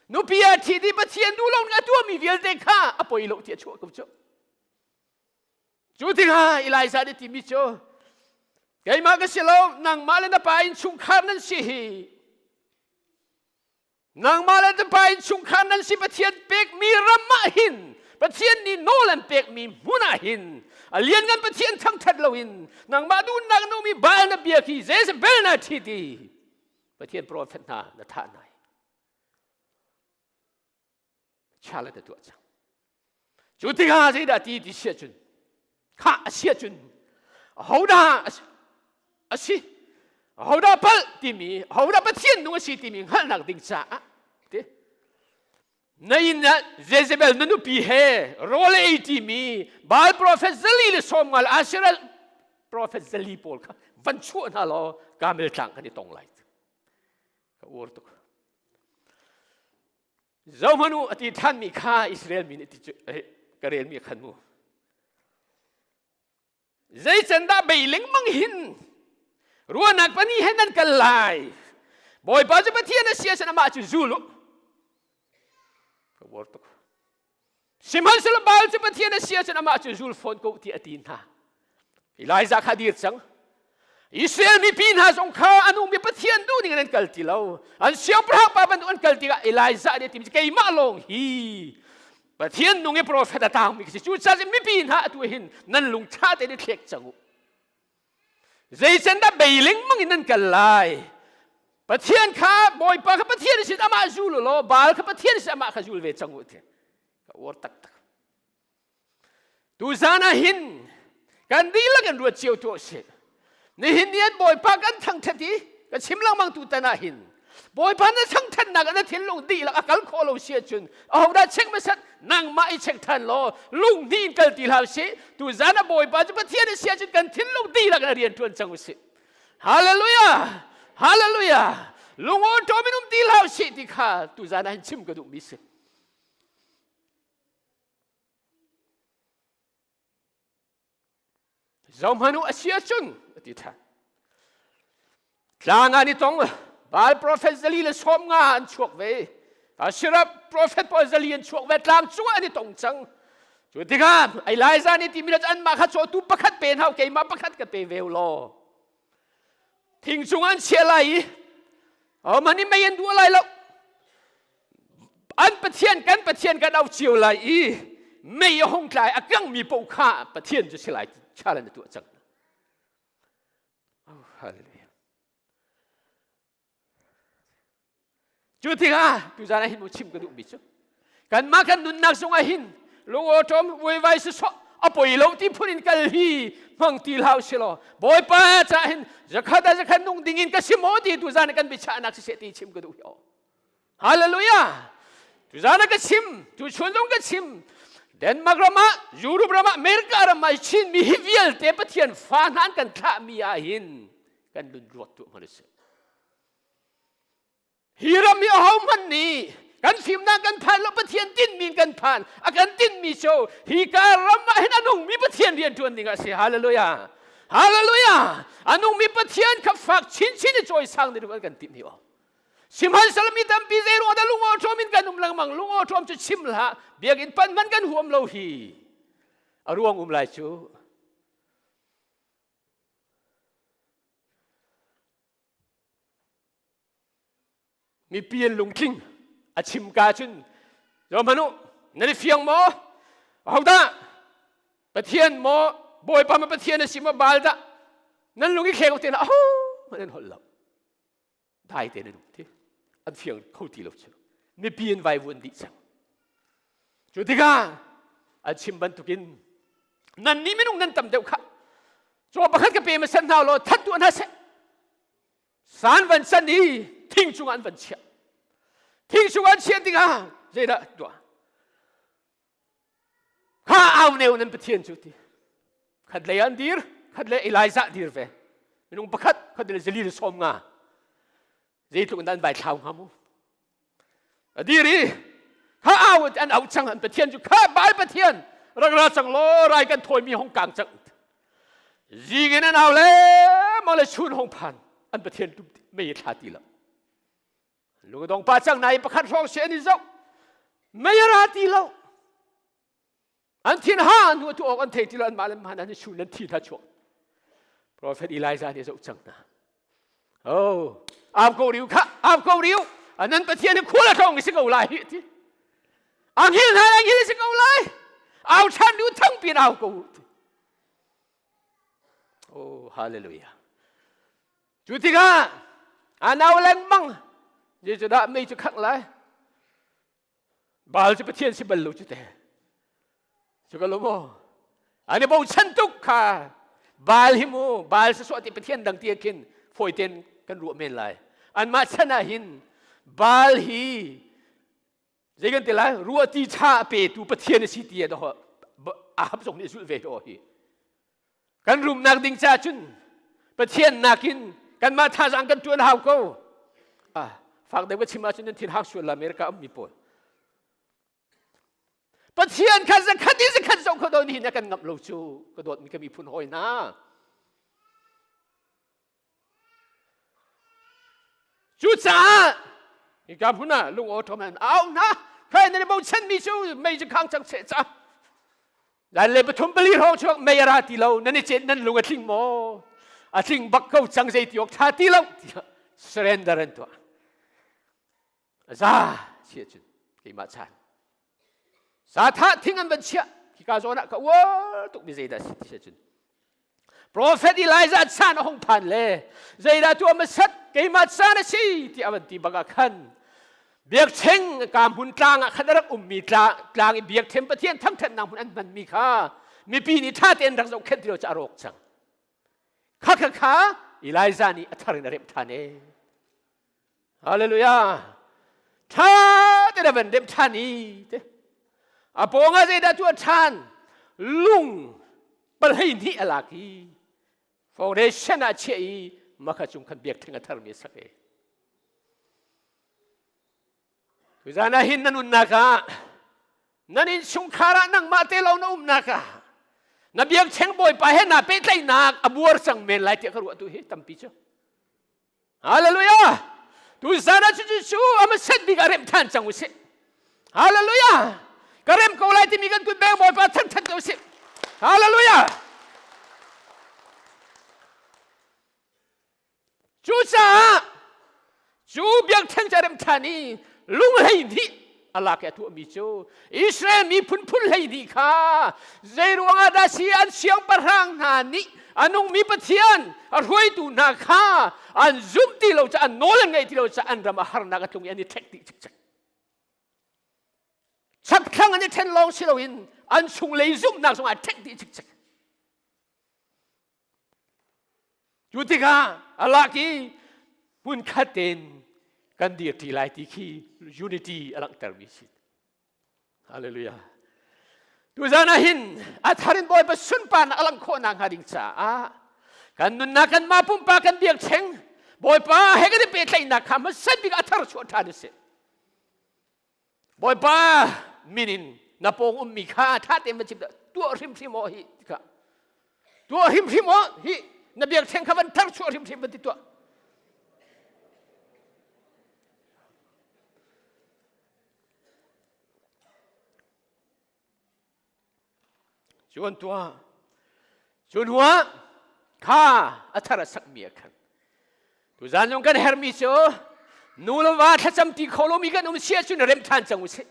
Nupi a thi di Pathian duh lo a tuahmi vialte kha a poi lo ti a chuah ko cu. Cu tikah Elijah nih timi cu keimah ka si lo nangmah le na pa in chungkhar nan si hi Nangmah le na pa innchungkhar nan si Pathian pekmi ram ah hin Pathian nih nawl an pekmi hmun ah hin a lianngan Pathian thangṭhat loin nangmah duhnak na ummi Baal na biak hi Jezebel na ṭhit i Pathian profet hna na thah hna chia le na tuah cang cu tikah zeidah ti ti si ahcun khah a si ahcun ahodah a si ahodah palh timi ahodah Pathian nung a si timi hngalhnak ding caah ti na inn ah Jezebel na nupi he rawl ei timi Baal profet zali le sawmnga le Asherah profet zali pawl kha van chuah hna law Karmel tlang kan i tong lai ka uar tuk Zohmanh u a ti ṭhanmi kha Israel mi nih ti cu ka relmi khan mu. Zei can dah bei lengmang hin ruahnak pani he nan kal lai. Bawipa cu Pathian a si ahcun amah cu zul u. Ka uar tuk. Sihmanhsehlaw Baal cu Pathian a si ahcun amah cu zul fawn ko ti a ti hna. Elijah kha dir cang. Israel mipi hna zong kha an ummi Pathian duh ning in an kal ti lo. An siangpahrang pa bantuk an kal tikah Elijah nih a timi keimah lawng hi. Pathian nung i profet a tangmi khi si. Cucaah mipi hna atu hin nan lung ṭha tein i thlek cang u. Zeican dah bei lengmang in nan kal lai? Pathian kha Bawipa kha Pathian sin amah zul u law Baal kha Pathian sin amah kha zul ve cang u ti. Ka uar taktak. Tuzan ah hin kan dihlak in ruat cio tuah sih. Nihin ni an Bawipa kan thangthat i ka chim lengmang tu tan ah hin Bawipa na thangthatnak na thinlung dihlak a kal khawh lo si ahcun ahodah check hmasat nangmah i check than law lung hnih in kal ti hlah usih. Tuzan ah Bawipa cu Pathian a si ahcun kan thinlung dihlak in a rian ṭuan cang usih. Hallelujah! Hallelujah! Lungawṭawm in um ti hlah usih ti kha tuzan ah hin chim ka duhmi si. Zohhmanh u a si ahcun a ti ṭhan. Tlang ah an i tong. Baal profet zali le 50 an chuak ve. Asherah profet pawl zali an chuak ve. Tlang cungah an i tong cang. Cu tikah Elijah nih timi anmah kha cawtu pakhat pe hna keimah pakhat ka pe ve u law. Thing cungah an chiah lai i ahohmanh nih mei an duh lai lo. An Pathian kan Pathian kan auh cio lai i mei a hung tlai a kangmi paoh kha Pathian cu si lai challenge na tuah cang. Oh, hallelujah. Cu tikah tuzan ah hin mu chim ka duhmi cu kanmah kan nunnak zongah hin lungawṭawm vuaivai sisawh a poi lo ti phun in kal hi hmang ti hlah usih law Bawipa caah hin zakhat ah zakhat nung ding in ka si maw ti tuzan ah kan biachahnak siseh ti chim ka duh hi aw. Hallelujah! Tuzan ah ka chim, tuchun zong ka chim. Denmark ram ah, Europe ram ah, America ram ah Chinmi hi vialte Pathian fa hna an kan thlahmi ah hin kan lun ruat tuah hmanh usih. Hi ram hi ahohmanh nih kan fimnak kan phan lo Pathian tinhmi in kan phan a kan tinhmi cu hi ka ram ah hin a nungmi Pathian rian ṭuan ding a si hallelujah hallelujah a nungmi Pathian kha fak chinchin i cawisang ding an kan timh hi aw sihmanhsehlaw mi tampi zei ruang dah lungawṭawm in kan um lengmang lungawṭawm cu chim hlah biakinn pan hmanh kan huam lo hi a ruang um lai cu Mipi an lungtling a chim ka cun zohhmanh u nan i fiang maw ahodah Pathian maw Bawipa ma Pathian a si maw Baal dah nan lung i thleng te na aho nan holh lo dai te nan um ti an fiang kho ti lo cu mipi an vaivuan dih cang cu tikah an chim bantukin nan nih minung nan tam deuh kha caw pakhat ka pe ma san hna law that tuah hna seh San van san i thing cungah an van chiah. Thing cungah an chiah tikah zeidah tuah? Kha au neu nan Pathian cu ti. Khat lei an dir, khat lei Elijah dir ve. Minung pakhat, khat lei zali le 50. Zeitluk in dah an vai thlau hnga mu? A dir i kha au an au cang an Pathian cu kha Baal Pathian rak ra cang law rai kan thawimi hong kang cang. Zing in an au le mang le chun hong phan an Pathian tum mei thla ti lo. Lungdong pa cang nai pakhat hrawng se an i zoh mei ra ti lo. An thin ha an tu awk an thei ti lo an mah le mah an i chun an thi hna chuak. Prophet Elijah nih zoh cang hna. Oh, au ko riu kha, au ko riu. Anan Pathian hi khual a tlawng si ko lai hi ti. Ang hil hna ang hil si ko lai. Au chan du thang pin au ko. Oh, hallelujah. Cu tikah an au lengmang. Jesuh dah mei cu khangh lai. Baal cu Pathian si bal lo cu te. Cu ka lo maw? An i bochan tuk kha. Baal hi mu, Baal sasawh ti Pathian dang ti khin fawi ten kan ruah men lai. Anmah chan ah hin Baal hi zei kan ti lai ruah ti cha a petu Pathian a si ti a Ahab zong nih a zulh ve to hi. Kan rumnak ding ca cun Pathian nakin kanmah thazaang kan ṭuan hau ko. Ah, fak deuh ka chim ahcun nan thin hang sual la America ummi pawl. Pathian kha zakhat in zakhat zoh kho do ni na kan ngamh lo cu ka dawtmi ka miphun hawi hna. Cucaah hika hmun ah lung awṭawm an au hna. Khai nan i bochanmi cu mei cu khang cang seh ca. Zan le pathum pali hrawng chuak mei a ra ti lo. Nan i cet nan lung a tling maw? A tling bak ko cang zei ti awk ṭha ti lo. Tiah surrender an tuah. A za si ahcun keimah chan. Sa thah thing an van chiah. Hika zawn ah ka uar tuk mi zeidah si ti cun. Prophet Elijah chan a hung phan le zeidah tu ama sat keimah caan a si ti a van ti bak ah khan biakṭheng ka hmun tlang ah khan a rak ummi tlang i biakṭheng Pathian thangṭhatnak hmun an hmanmi kha mipi nih ṭha tein rak zohkhenh ti lo cu a rawk cang. Kha kha kha Elijah nih a thar in a remh ṭhan e. Hallelujah. Ṭha tein a van remh ṭhan i te. A pawng ah zeidah tuah ṭhan? Lung palhei hnih a lak i foundation ah chiah i makha cung khan biakṭheng a tharmi a sak e. Tuzan ah hin na nunnak ah nan innchungkhar ah nangmah te lo na umnak ah na biakṭheng bawipa he naa pehtlaihnak a buar cang men lai tiah ka ruah tu hi tampi cu. Hallelujah! Tuzan ah cucu cu ama set bik ah remh ṭhan cang usih. Hallelujah! Ka rem ko lai timi kan kut beng Bawipa thangṭhat ko usih. Hallelujah! Cucaah cu biakṭheng cu a rem ṭhan i lunghlei nih a lak i a tuahmi cu Israel miphun phun 12 kha zei ruangah dah si an siangpahrang hna nih a nungmi Pathian a hruaitu hna kha an zumh ti lo caah an nawl an ngaih ti lo caah an ram a harnak a tlung i an i ṭhek dih cikcek. Chakthlang an i ṭhen lawng si loin an chunglei zumhnak zong ah ṭhek dih cikcek. Cu tikah a lak i hmunkhat tein kan dirṭi lai ti khi unity a langhtermi si. Hallelujah. Tuzan ah hin a thar in Bawipa sunparnak a langh khawh nakhnga ding caah kan nunnak kan mah pumpak kan biakṭheng Bawipa he kan i pehtlaihnak kha hmasa bik a thar chuah ṭhan u sih. Bawipa min in na pawng ummi kha ṭha tein va chim tuah hrimhrim aw hi kha tuah hrimhrim aw hi na biakṭheng kha van thar chuah hrimhrim van ti tuah Cu an tuah. Cu hnuah kha a thar a sakmi a khan. Tuzan zong kan hermi cu nu le va thlacam ti kho lomi kan um si ahcun rem ṭhan cang usih.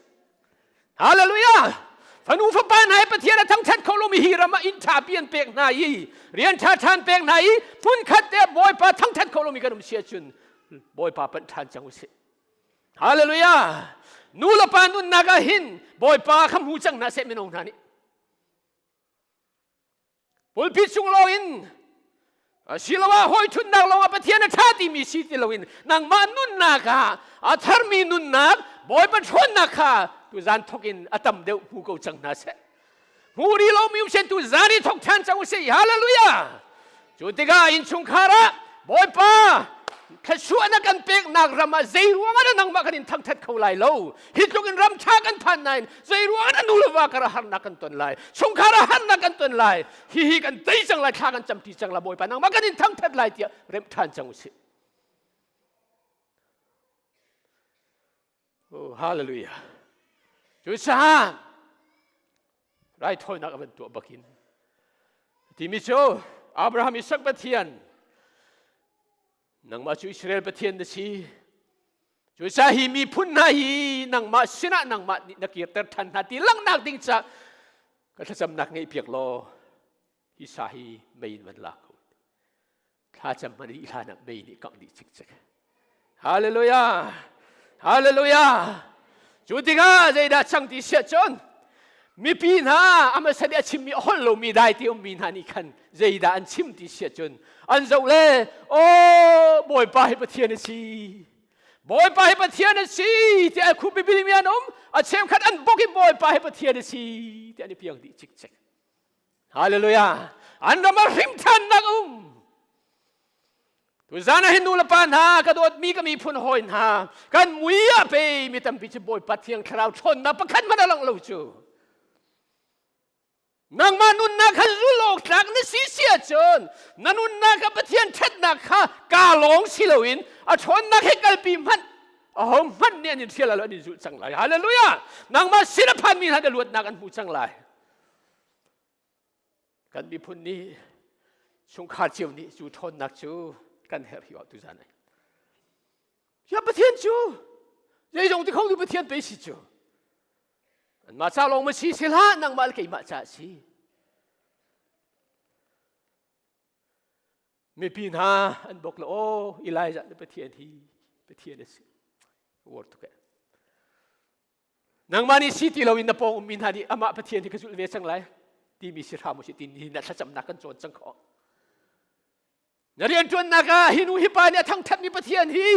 Hallelujah! Fanu fapa hna hi Pathian a thangṭhat kho lomi hi ram ah inn ṭha pi an pek hna i rian ṭha ṭhan pek hna i hmunkhat te Bawipa thangṭhat kho lomi kan um si ahcun Bawipa panh ṭhan cang usih. Hallelujah! Nu le pa nunnak ah hin Bawipa kha hmu cang hna seh mino hna nih. Pulpit chung lawngin asiloah hawi ṭhutnak lawngah Pathian a ṭha timi si ti loin nangmah nunnak ah a tharmi nunnak Bawipa ṭhawnnak kha tuzan thawk in a tam deuh hmu ko cang hna seh. Hmu rih lomi um sen tu zan i thawk ṭhan cang usih. Hallelujah! Cu tikah innchungkhar ah Bawipa thluachuah na kan peknak ram ah zei ruangah dah nangmah kan in thangṭhat kho lai lo hi tluk in ram ṭha kan phan nain zei ruangah dah nu le va kar ah harnak kan ton lai chungkhar ah harnak kan ton lai hihi kan tei cang lai thla kan camṭi cang lai Bawipa nangmah kan in thangṭhat lai tiah remh ṭhan cang usih Oh, hallelujah. Cucaah raithawinak a van tuah bakin timi cu Abraham Isak Pathian nangmah cu Israel Pathian na si cucaah hi miphun hna hi nangmah sinah nangmah nih na kirter ṭhan hna ti langhnak ding ca ka thlacamnak ngeih piak law hi sa hi mei in van lak ko thlacam hmanh i hlan ah mei nih kangh dih cikcek hallelujah hallelujah cu tikah zeidah cang ti siah cun mipi hna ama sat i a chimmi a holh lomi dai ti ummi hna nih khan zeidah an chim ti siah cun an zoh le oh bawipa hi pathian a si bawipa hi pathian a si ti a khup bibili mi an um a cheukhat an bok i bawipa hi pathian a si ti an i piang dih cikcek Hallelujah. An ram ah hrimthannak um. Tuzan ah hin nu le pa hna ka dawtmi ka miphun hawi hna kan mui ah pe mi tampi cu Bawipa Thiang Thlarau ṭhawnnak pakhat hmanh a lang lo cu. Nangmah nunnak kha zul awk tlak na si si ahcun na nunnak ah Pathian ṭhatnak kha kaa lawng si loin a ṭhawnnak he kalpi hmanh aho hmanh nih an in hrial lo an in zulh cang lai. Hallelujah! Nangmah sin a phanmi hna na luatnak an hmu cang lai. Kan miphun nih chungkhar cio nih cu ṭhawnnak cu kan herh hi tu zan ai. Ya Pathian cu zeizong ti kho tu Pathian pe si cu. Anmah ca lawng ma si si hlah, nangmah le keimah ca si. Mipi hna an bok le aw Elijah na Pathian hi Pathian a si. Uar tuk eh. Nangmah nih si ti loin na pawng ummi hna nih amah Pathian hi ka zulh ve cang lai timi si hram usih ti ni na thlacamnak kan cawn cang khawh. Na rianṭuannak ah hi nu hi pa nih a thangṭhatmi Pathian hi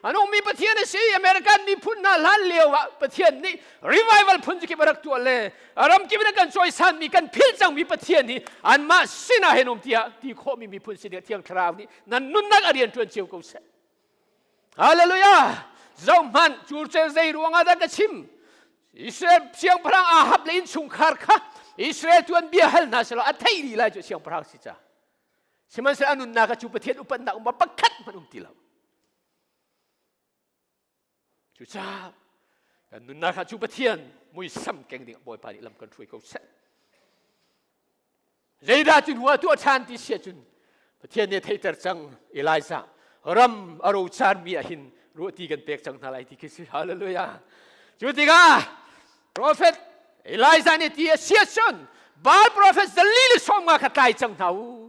a nungmi Pathian a si. American miphun hna hlan lio ah Pathian nih revival phun kip a rak tuah le a ram kip in a kan cawisanmi kan philh cangmi Pathian hi anmah sinah hin um tiah ti khawhmi miphun sin Thiang Thlarau nih nan nunnak a rianṭuan cio ko seh. Hallelujah! Zohhmanh, curcel zei ruangah dah ka chim? Israel siangpahrang Ahab le innchungkhar kha Israel tuanbia hal hna selaw a theih dih lai cu siangpahrang si ca. Sihmanhsehlaw a nunnak ah cu Pathian upatnak um pakhat hmanh um ti lo. Cucaah kan nunnak ah cu Pathian muisam keng ding Bawipa nih lam kan hruai ko seh. Zeidah cu hnu ah tuah ṭhan ti sia cun Pathian nih theihter cang Elijah ram a rocarmi ah hin ruahti kan pek cang hna lai ti khi si. Hallelujah. Cu tikah prophet Elijah nih ti a sia cun Baal prophet zali le 50 kha tlai cang hna u.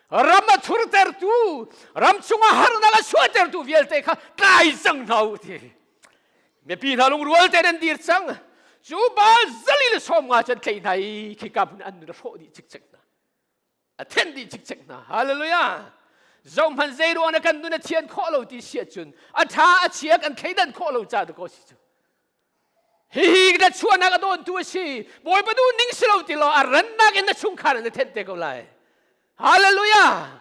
Ram a thurtertu, ram chungah harnak a chuahtertu vialte kha tlai cang hna u ti. Mipi hna lungrual tein an dir cang. Cu Baal zali le 50 cu an tlaih hna i khika hmun an nun a hrawh dih cikcek hna. A thenh dih cikcek hna. Hallelujah. Zohhmanh zei ruang na kan nun a thian khawh lo ti si ahcun a ṭha a chia kan thleidan khawh lo ca ko si cu. Hihi na chuahnak a dawntu a si. Bawipa duh ning si lo ti law a rannak in na chungkhar na thenh te ko lai. Hallelujah.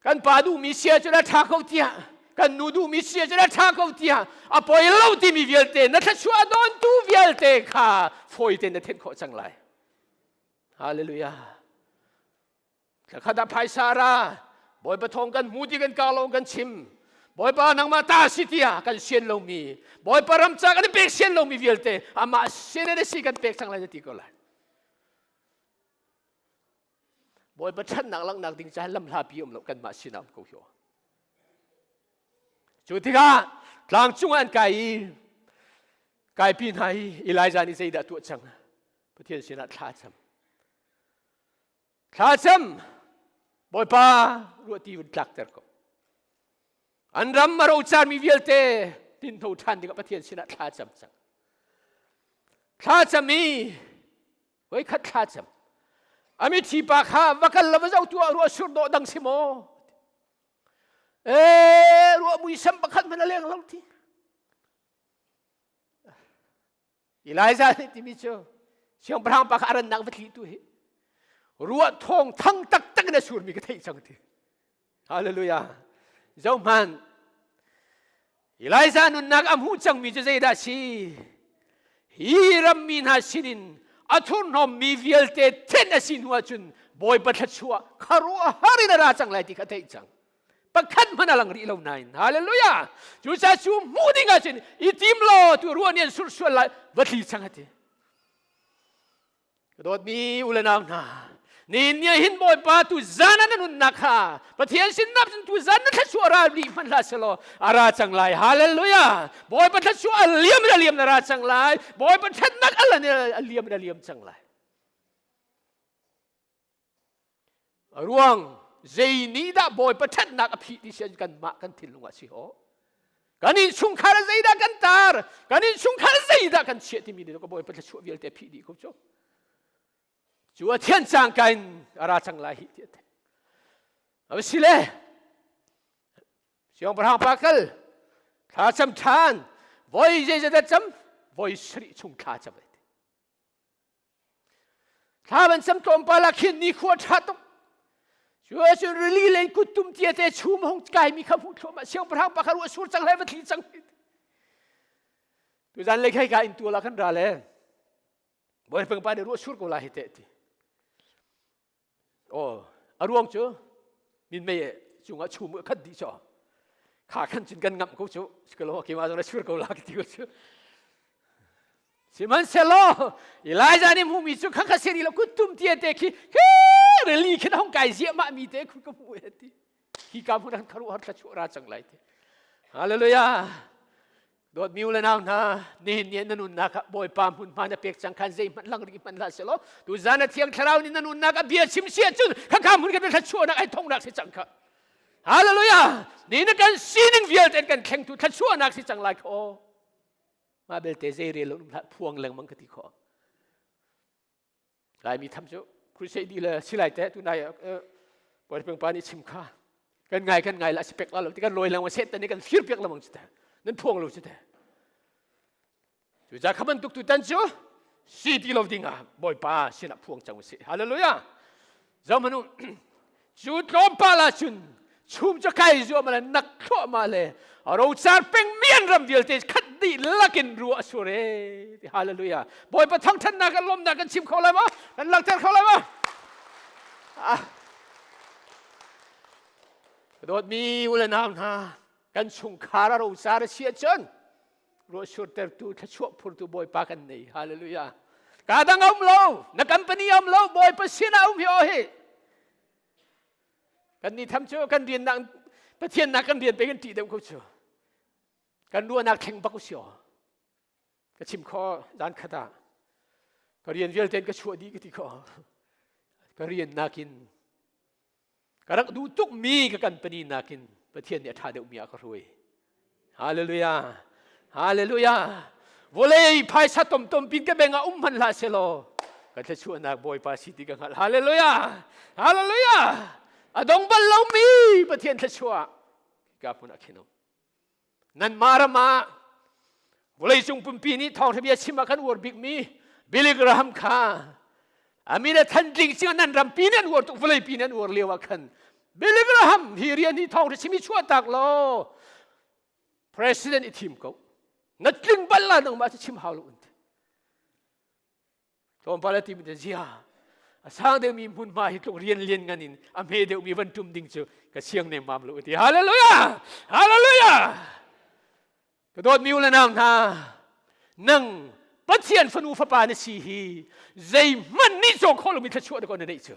Kan pa duhmi sia cu na ṭha ko tiah kan nu duhmi sia cu na ṭha ko tiah a poi lo timi vialte na thluachuah a dawntu vialte kha fawi tein na thenh khawh cang lai. Hallelujah. Thlakhat ah phaisa ra Bawipa thawng kan hmu ti kan ka lawng kan chim. Bawipa nangmah ta si tiah kan sian lomi Bawipa ram ca kan i pek sian lomi vialte amah sin in a si kan pek cang lai na ti ko lai. Bawipa ṭhatnak langhnak ding caah lamhlapi um lo kanmah sinah um ko hi. Cu tikah tlang cungah an kai i kaipi hna i Elijah nih zeidah tuah cang? Pathian sinah thla cam. Thla cam Bawipa ruahti vun tlakter ko. An ram a rocarmi vialte tinho ṭhan dingah Pathian sinah thla cam cang. Thla cam i voikhat thla cam. A mithi pa kha va kal la va zoh tuah ruah sur dawh dang si maw? Ee ruah muisam pakhat hmanh a leng lo ti. Elijah nih timi cu siangpahrang pa kha a rannak va thli tu hi ruah thawng thang taktak in a surmi ka theih cang ti. Hallelujah. Zohhmanh. Elijah nunnak a hmuh cangmi cu zeidah si? Hi rammi hna sinin a thurhnawmmi vialte thenh a si hnu ahcun Bawipa thluachuah khuaruahhar in a ra cang lai ti kha theih cang. Pakhat hmanh a lang rih lo nain. Hallelujah. Cucaah cu hmuh ding ahcun i tim law tu ruah nih an surh sual lai va thli cang a ti. Ka dawtmi u le nau hna, nihin ni ah hin Bawipa tu zan ah na nunnak kha Pathian sin nak cun tu zan na thluachuah ra rih hmanh hlah selaw a ra cang lai. Hallelujah! Bawipa thluachuah a liam in a liam na ra cang lai. Bawipa ṭhatnak a lan in a liam in a liam cang lai. A ruang zei nih dah Bawipa ṭhatnak a phih ti si kanmah kan thinlung ah si haw. Kan innchungkhar ah zeidah kan tar, kan innchungkhar zeidah kan chiah timi nih ka Bawipa thluachuah vialte a phih dih ko cu. Cu a thian cangka in a ra cang lai hi ti a theih. A si le siangpahrang pa kal thla cam ṭhan voi zeizat cam voi sarih chung thla cam Thla van cam tlawmpal ah khin nikhua ṭha tuk. Cu ahcun rili lei kuttum tia te chum hong kaimi kha hmuh thluahmah siangpahrang pa kha ruah sur cang hlei va thli cang. Tuzan lei khai ka in tual ah kan ra le. Bawi pa nih ruah sur ko la hi te ti. Aw, a ruang cu minmei cungah chum a khat dih cu. Kha khan cun kan ngamh ko cu. Sikalo keimah zong na sur ko la ka ti ko cu. Sihmanhsehlaw Elijah nih hmuhmi cu kha kha seri lo kuttum tia te khi khi rili khin hong kai ziahmah mi te khu ka hmuh e ti. Hi ka hmun han kharu har thla chu ra cang lai ti. Hallelujah. Dawtmi u le nau hna, nihin ni na nunnak ah Bawipa hmunhma na pek cang khan zeihmanh lang rih hmanh hlah selaw tuzan a thiang thlarau nih na nunnak a bia chim si ahcun khakha hmun kan thluachuahnak ai thongnak si cang kha. Hallelujah! Ni na kan sining vialte kan thlengtu thluachuahnak si cang lai kho. Mah belte zei rel lo hlah phuang lengmang ka ti kho. Laimi tham cu crusade di le silai te tunai Bawi pa nih chim kha kan ngai kan ngai la si pek la lo ti kan lawi lengmang set ni kan fir piak lengmang cu te nan phuang lo cu te cu ca kha bantuk tu tan cu si ti lo ding ah Bawipa sinah phuang cang usih hallelujah Zohmanu cu tlawmpal ahcun chum cu kai zuam le nak thluahmah le rocar peng mian ram vialte khat dih lakin ruah a sur e ti hallelujah Bawipa thangthatnak kan lawmnak kan chim kho lai maw kan langhter kho lai maw ah dawtmi u le nau hna kan chungkhar a rocar a si ahcun ruahsurtertu thluachuah phurtu Bawipa kan nei hallelujah ka dang um lo na company um lo Bawipa sinah um hi o hi kan ni tham cu kan rian nak Pathian nak kan rian pe kan ṭih deuh ko cu kan ruahnak thleng bak usio ka chim kho zan khat ah ka rian vialte ka chuah dih ka ti kho ka rian nakin Ka rak duh tukmi ka company nakin Pathian nih a ṭha deuhmi ah ka hruai. Hallelujah. Hallelujah. Vawlei phaisa tomtom pin ka beng ah um hmanh hlah selaw ka thluachuahnak Bawipa si ti ka hngalh. Hallelujah. Hallelujah. A dong bal lomi Pathian thluachuah ka hmun ah khin um. Nanmah ram ah vawleicung pumpi nih thawngṭha bia chim ah kan uar bikmi Billy Graham kha a min a than tling cing nan rampi nih an uar tuk vawleipi nih an uar lio ah khan Billy Graham hi rian hi thawngṭha chim i chuahtak law president i thim ko na tling bal la nangmah cu chim hau lo an ti Tlawmpal a timi zia a sang deuhmi hmunhma hi tluk rian lian ngan in a hme deuhmi van tum ding cu ka siang nemmam lo ti hallelujah hallelujah ka dawtmi u le nau hna nang Pathian fanu fapa na si hi zeihmanh nih cawk khawh lomi thluachuah na ko na neih cu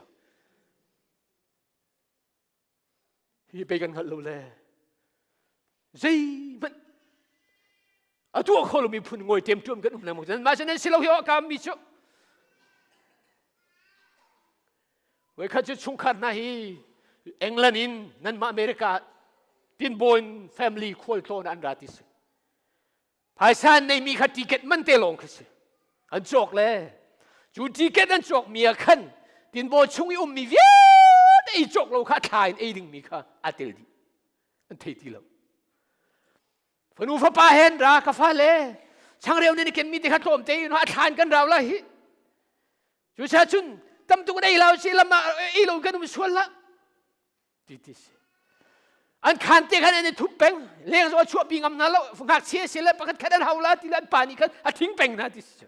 Hi pei kan hngalh lo le zeihmanh a tuah kho lomi phun ngawi temtuam kan um lengmang nan mah nan si lo hi awkam mi cu voikhat cu chungkhar hna hi England in nanmah America tinbawn family khual tlawn an ra ti si Phaisa an neimi kha ticket man te lawng khi si. An cawk le cu ticket an cawk mi ah khan tinbaw chung i ummi vialte ei cawk lo kha thla in ei dingmi kha aa tel dih. An thei ti lo. Fanu fapa hen ra ka fale changreu nih kenmi te kha tlawm te in a thla in kan rau la hi. Cu cha cun tam tuk ei lo si lam ah ei lo kan um sual la. Ti ti si. An khan te khan an i thup peng. Leng zong a chuahpi ngam hna lo. Ngakchia si le pakhat khat an hau la ti le an pa nih khan a thing peng hna ti si.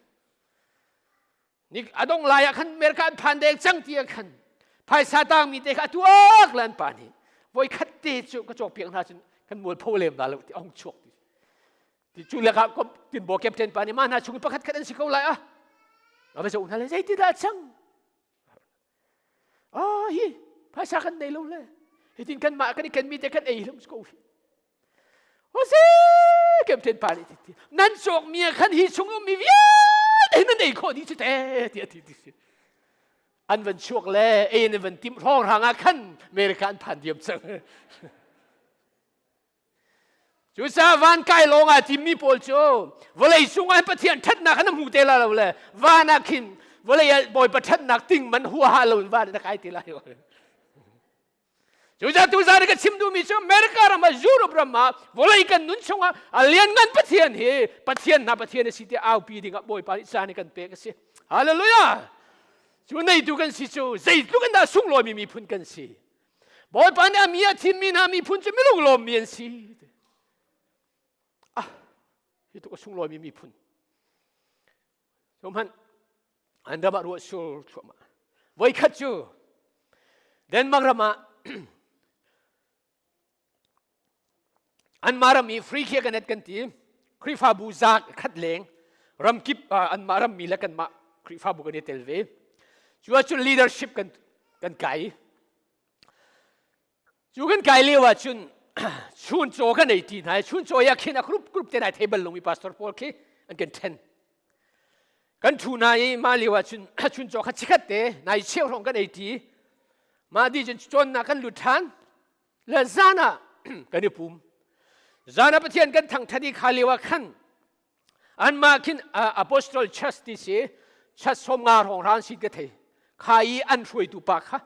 Ni a dong lai ah khan America an phan deng cang ti ah khan phaisa tang mi te kha a tuak le an pa nih voi khat te cu ka cawk piak hna cun kan mual pho lem la lo ti ong chuak ti ti cu lek ah tinbaw captain pa nih mah hna chung pakhat khat an si ko lai ah a va zoh hna le zei ti dah cang Ah hi phaisa kan nei lo le hitin kan mah kan i kenmi te kan ei hlum ko hi. Ose captain pa nih ti nan cawk mi khan hi chung um mi vialte nan ei khawh dih cu te ti a ti ti si. An van chuak le ei an van tim hrawng hrang ah khan America an phan diam cang. Cucaah van kai lawng ah timmi pawl cu vawlei cungah Pathian ṭhatnak an hmu te la lo le van ah khin vawlei ah Bawipa ṭhatnak ting man huaha lo in van na kai te lai. Cucaah tuzaan ka chim duhmi cu America ram ah Europe ram ah vawlei kan nun chungah a lianngan Pathian hi Pathian hna Pathian a si tiah aupi dingah Bawipa nih caan kan pek a si. Hallelujah! Cu neitu kan si cu zeitluk in dah sunglawimi miphun kan si. Bawipa nih a mi a thimmi hna miphun cu minung lawmmi an si. Ah, hi tuk a sunglawimi miphun. So hmanh an ram ah ruah sur thluahmah. Voikhat cu Denmark ram ah anmah ram i free khia kan kan ti Khrihfabu zaak khat leng ramkip anmah rammi le kanmah Khrihfabu kan i tel ve. Cu ahcun leadership kan kan kai. Cu kan kai lio ahcun Chun caw kan ei ti hna i chun caw ya khin a group group te nai thei bal lomi pastor pawl khi an kan then. Kan thu hna i mah lio ah chun chun caw kha chikhat te nai cheu hrawng kan ei ti. Mah di cun cawnnak kan lut than. Le zan ah kan i pum. Zan ah Pathian kan thangthat i kha lio ah khan anmah khin apostol church ti si church som nga hrawng hran si ka thei kha i an hruaitu pa kha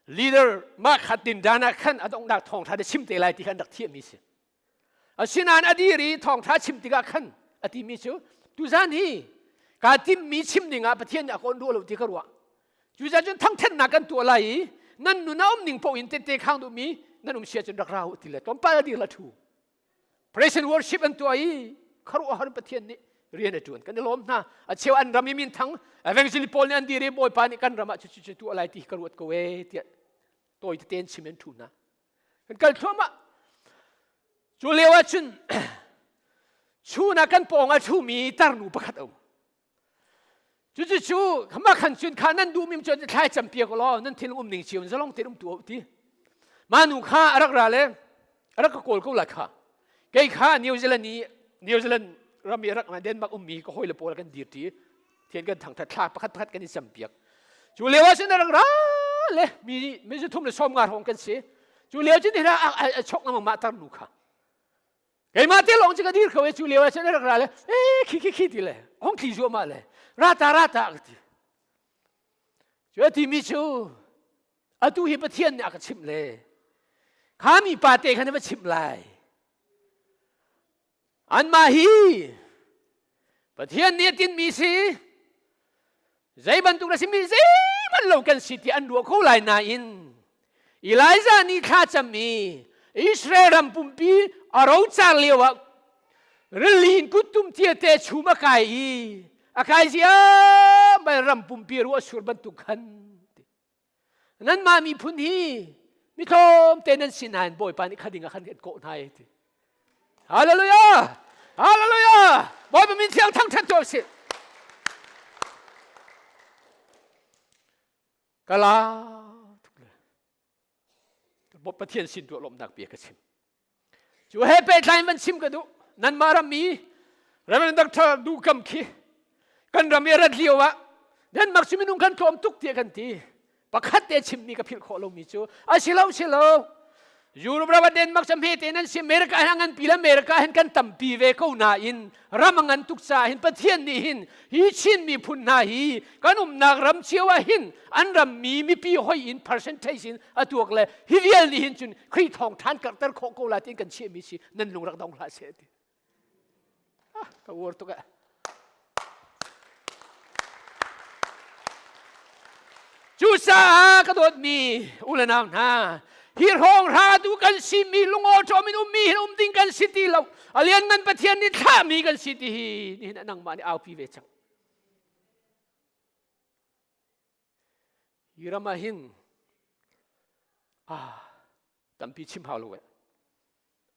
leader mah khat din dan ah khan a donghnak thawngtha te chim te lai ti khan rak thiam mi si asinain a dir i thawngtha chim tikah khan a ti mi cu tuzan hi ka tim mi chim ding ah Pathian nih a kawn duh lo ti ka ruah cucaah cun thangthennak kan tuah lai i nan nun a um ning paoh in tette khang duh mi nan um sia cun rak ra u ti le tlawmpal a dir la thu Praise and worship an tuah i khuaruahhar Pathian nih rian a ṭuan. Kan i lawm hna. A cheu an ram i minthang evangelist pawl nih an dir i Bawipa nih kan ram ah cucu cu tuah lai ti ka ruat ko ee tiah tawi tete in chim an ṭhu hna. Kan kal thluahmah. Cu lio ah cun chun ah kan pawng ah ṭhumi tarnu pakhat a um. Cucu khama khan cun kha nan duh mim cun thlai cam piak law nan thil um ning cio zalong tein um tu ti. Ma nu kha a rak ra le a rak ka kawl ko lai kha. Kei kha New Zealand i New Zealand ram i rak Denmark ummi ka hawile pawl kan dir ti thian kan thangthat thla pakhat pakhat kan i cam piak. Cu lio ah cun a rak ra le mi mi zu thum le som nga hrawng kan si. Cu lio cun a chok ngamang mah tar nu kha. Keimah te lawng cu ka dir kho i cu lio ah cun a rak ra le ee khi khi khi ti le hong thli zuahmah le rata rata ka ti. Cu a timi cu atu hi Pathian nih a ka chimh le kha mi pa te kha na va chimh lai. Anmah hi Pathian nih a tinmi si zei bantuk na simi zeihmanh lo kan si ti an ruah kho lai nain Elijah nih thla cam i Israel ram pumpi a rocar lio ah rili in kuttum cia te chum a kai i a kai ziam ram pumpi ruah sur bantuk khan Nanmah miphun hi mi tlawmte nan si nain Bawipa nih kha ding ah khan kan kawh hna e ti. Hallelujah! Hallelujah! Bawipa min thiang thangṭhat tuah usih. Ka la tuk le. Pathian sin tuah lawmhnak bia ka chim. Cu he pehtlai in van chim ka duh. Nanmah ram i Reverend Dr. Du Kam khi kan ram i rat lio ah Denmark cu minung kan tlawm tuk tiah kan ti. Pakhat te chimmi ka philh khawh lomi cu a si lo si lo. Europe ram ah Denmark cu hmete nan si America hin a nganpi le America hin kan tampi ve ko nain ram a ngan tuk caah hin Pathian nih hin hi Chin miphun hna hi kan umnak ram cio ah hin an rammi mipi hoi in percentage in a tuak le hi vial nih hin cun Khrih thawng ṭhan karhter khawh ko lai tiin kan chiahmi si nan lung rak dong hlah seh ti ah ka uar tuk eh Cucaah ka dawtmi u le nau hna hi hrawng hra tu kan simi lungaw ṭawm in ummi hin um ding kan si ti lo a lianngan Pathian nih thlahmi kan si ti hi nihin ah nangmah nih aupi ve cang Hi ram ah hin ah tampi chim hau lo eh.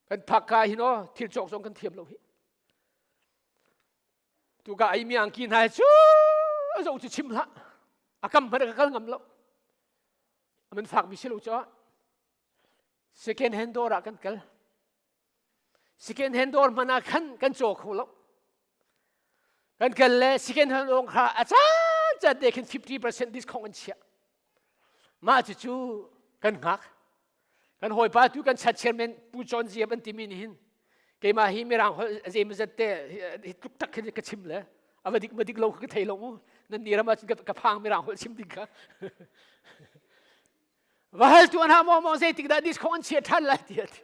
Kan phak ka hin aw thil cawk zong kan thiam lo hi. Tu ka ai mi angki hna cu zo cu chim hlah. A kam hmanh ka kal ngam lo. Man fak mi si lo cho. Second hand dawr ah kan kal. Second hand dawr hmanh ah khan kan caw kho lo. Kan kal le second hand dawr kha a caan caan te khin 50% discount an chiah. Mah cucu kan hngak. Kan hawipa tu kan chat chairman Pu John Ziap an timi nih hin keimah hi mirang holh zeimazat te hi tluk tak khin ka chim le a va dik ma dik lo ka thei lo mu nan ni ram ah cun ka phang mirang holh chim ding kha Va hal tuan ha maw maw zeitik dah discount an chia ṭhan lai ti ati.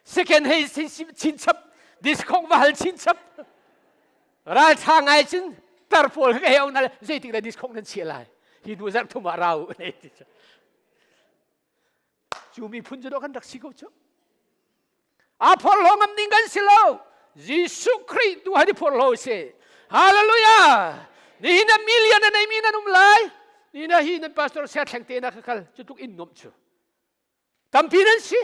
Second hei chin chap discount va hal chin chap. Ral ṭha ngai cun tar pawl ka hei na zeitik dah discount nan chia lai. Hi hnu zarh thum ah rau nei ti. Cu miphun cu kan rak si ko cu. Aa phorhlaw ngam ding kan si lo. Jesuh Khrih tu han i phorhlaw si. Hallelujah! Nihin ah million a neimi nan um lai. Nihin ah hi nan pastor sia thleng te na ka kal cu tluk in nuamh cu. Tampi nan si.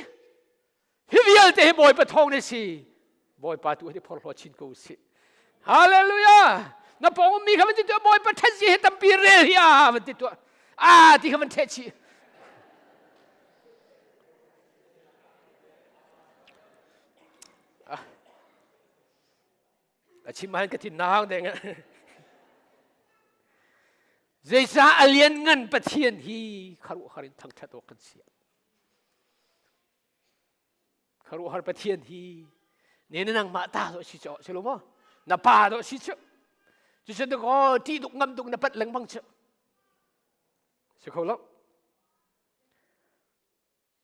Hi vialte hi Bawipa thawng ne si. Bawipa tu hi phorhlaw chin ko si. Hallelujah! Na pawng ummi kha van ti tuah Bawipa ṭhat hi tampi rel hi a van ti tuah. Ah ti kha van ṭheh chih. A chim han ka thin na hang deng. Zeicah a lianngan Pathian hi kharuahhar in thangṭhat awk kan si? Kharuahhar Pathian hi ne na nangmah ta dawh si cu si lo maw? Na pa dawh si cu. Cucun dakaw ṭih duk ngam duk na pat lengmang cu. Si kho lo.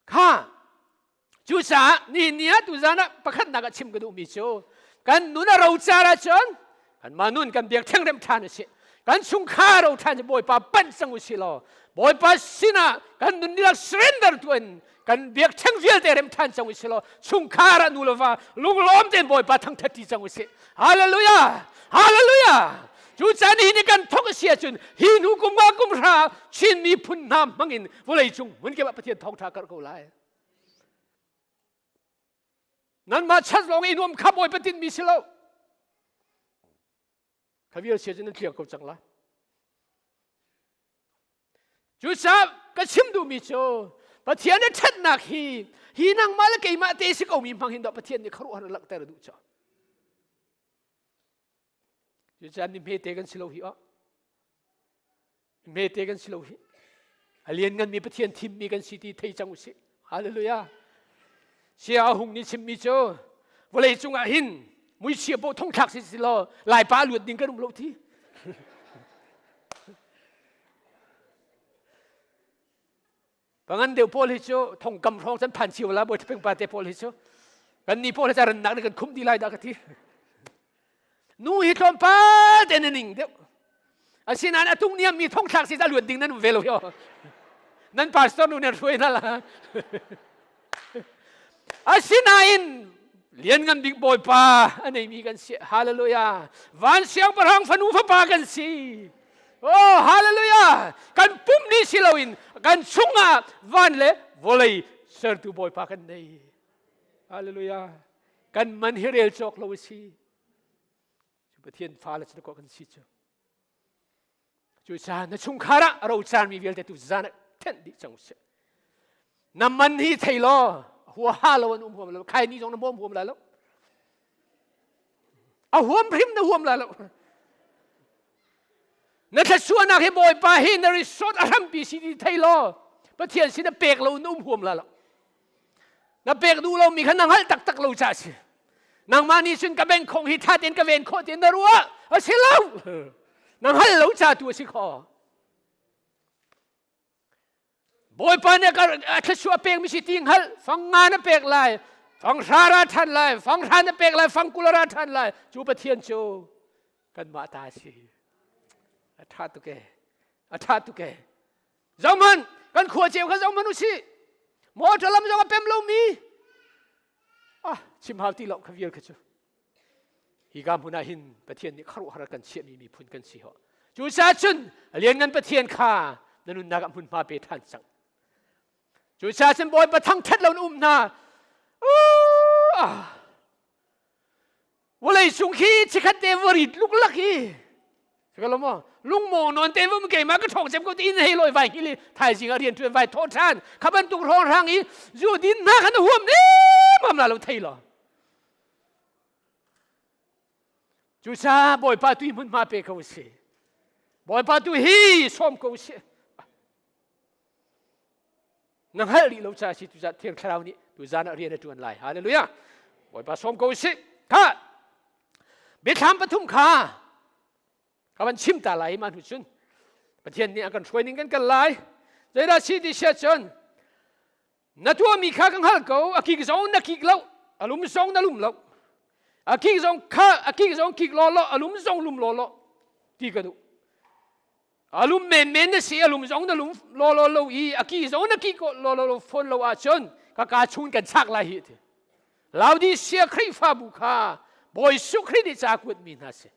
Kha cucaah nihin ni ah tuzan ah pakhatnak ah chim ka duhmi cu kan nun a rocar ahcun kanmah nun kan biakṭheng rem ṭhan usih kan chungkhar ro ṭhan Bawipa panh cang usih law Bawipa sinah kan nun dihlak surrender tuan kan biakṭheng vialte rem ṭhan cang usih law chungkhar ah nu le va lunglawm tein Bawipa thangṭhat ṭi cang usih Hallelujah! Hallelujah! Cu caan hi ni kan thok a si ahcun hi hnu kum nga kum hra Chin miphun hna hmangin vawlei cung hmunkip ah Pathian thawngṭha karh ko lai. Nanmah chan lawng i nuam kha Bawipa tinhmi si lo. Kha vial sia cu nan tliang ko cang lai. Cucaah ka chim duhmi cu Pathian a ṭhatnak hi hi nangmah le keimah te si komi hmang hin dah Pathian nih khuaruahhar langhter a duh caah. Cucaah ni hmete kan si lo hi ah. Hmete kan si lo hi. A liannganmi Pathian thimmi kan si ti thei cang usih. Hallelujah. Sia hung nih chimmi cu vawlei cungah hin muichia paoh thongthlak si si law laipa luat ding kan um lo thi. Pangan deuh pawl hi cu thongkam hrawng can phan cio la bawi peng pa te pawl hi cu kan ni pawl hi ca rannak nih kan khum di lai dah ka ti. Nu hi tlawmpal te na ning deuh. Asinain a tung niam mi thongthlak si a luat ding nan um ve lo hi. Nan pastor nu nan hruai na la. Asinain lianngan bik Bawipa a neimi kan si. Hallelujah. Van siangpahrang fanu fapa kan si. Oh, hallelujah. Kan pum ni si loin kan chungah van le vawlei sertu Bawipa kan nei. Hallelujah. Kan man hi rel cawk lo a si. Cu Pathian fale cu kan si cu. Cu caan na chungkhar ah a rocarmi vialte tu zan ah thenh dih cang usih. Na man hi thei law huaha lo an um huam lo khai ni zong na huam huam lai lo. A huam hrim na huam lai lo. Na thluachuahnak hi Bawipa hi na resort a hrampi si ti thei law Pathian sin na pek lo na um huam lai lo. Na pek duh lomi kha na hngalh taktak lo ca si. Nangmah nih cun ka beng khong hi ṭha tein ka ven khawh tein na ruah a si lo. Na hngalh lo ca tu a si kho. Bawipa nih a thluachuah pekmi si ti hngalh fang nga na pek lai, fang hra ra ṭhan lai, fang hra na pek lai, fang 20 ra ṭhan lai. Cu Pathian cu kanmah ta a si. A ṭha tuk e. A ṭha tuk e. Zohhmanh, kan khua ceu kha zohhmanh u sih. Motor lam zong a pem lomi. Ah, chim hau ti lo kha vial kha cu. Hi ka hmun ah hin Pathian nih kharuahhar kan chiahmi miphun kan si ho. Cucaah cun a lianngan Pathian kha na nunnak ah hmunhma pe ṭhan cang. Cucaah cun Bawipa thangṭhat lo na um hna. Ah. Vawlei cung khi chikhat te varit luklak hi Sika maw lungmawng non te vum keimah ka ṭhawng cem ko ti in hei loi vai hili thaizing ah rian ṭuan vai thawh ṭhan kha bantuk hrawng hrang i zu din hna khan huam nemam la lo thei lo cucaah Bawipa tu hi hmunhma pe ko si Bawipa tu hi sawm ko si Na hngalh rih lo caah si tuzan Thiang Thlarau nih tuzan ah rian a ṭuan lai. Hallelujah. Bawipa sawm ko usih. Kha biathlam pathum kha ka van chim ta lai ma hnu cun Pathian nih a kan hruai ning kan kal lai. Zeidah si ti sia cun na tuahmi kha ka hngalh ko a kik zong na kik lo a lum zong na lum lo a kik zong kha a kik zong kik law law a lum zong lum law law ti ka duh A lum menmen na si, a lum zong na lum lawlaw lo i a ki zong na ki ko lawlaw lo fawn lo ahcun ka kaa chung kan chak lai hi ti. Laodicea Khrihfabu kha Bawi Jesuh Khrih nih ca kuatmi hna si.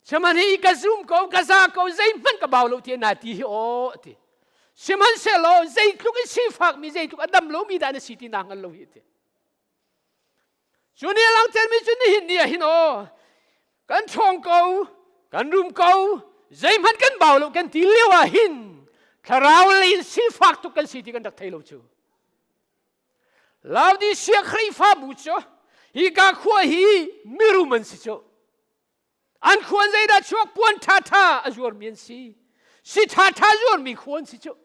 Sihmanhsehlaw ka zum ko, ka za ko, zeihmanh ka bau lo ti na ti hi aw ti. Sihmanhsehlaw zeitluk i sifakmi, zeitluk a dam lomi dah na si ti naa hngal lo hi ti. Cu nih a langhtermi cu nihin ni ah hin aw kan ṭhawng ko, kan rum ko, zeihmanh kan bau lo kan ti lio ah hin thlarau lei in sifak tuk kan si ti kan rak thei lo cu. Laodicea Khrihfabu cu Hi ka khua hi mirum an si cu. An khua zeidah chuak puan ṭhaṭha a zuarmi an si. Si ṭhaṭha zuarmi khua an si cu.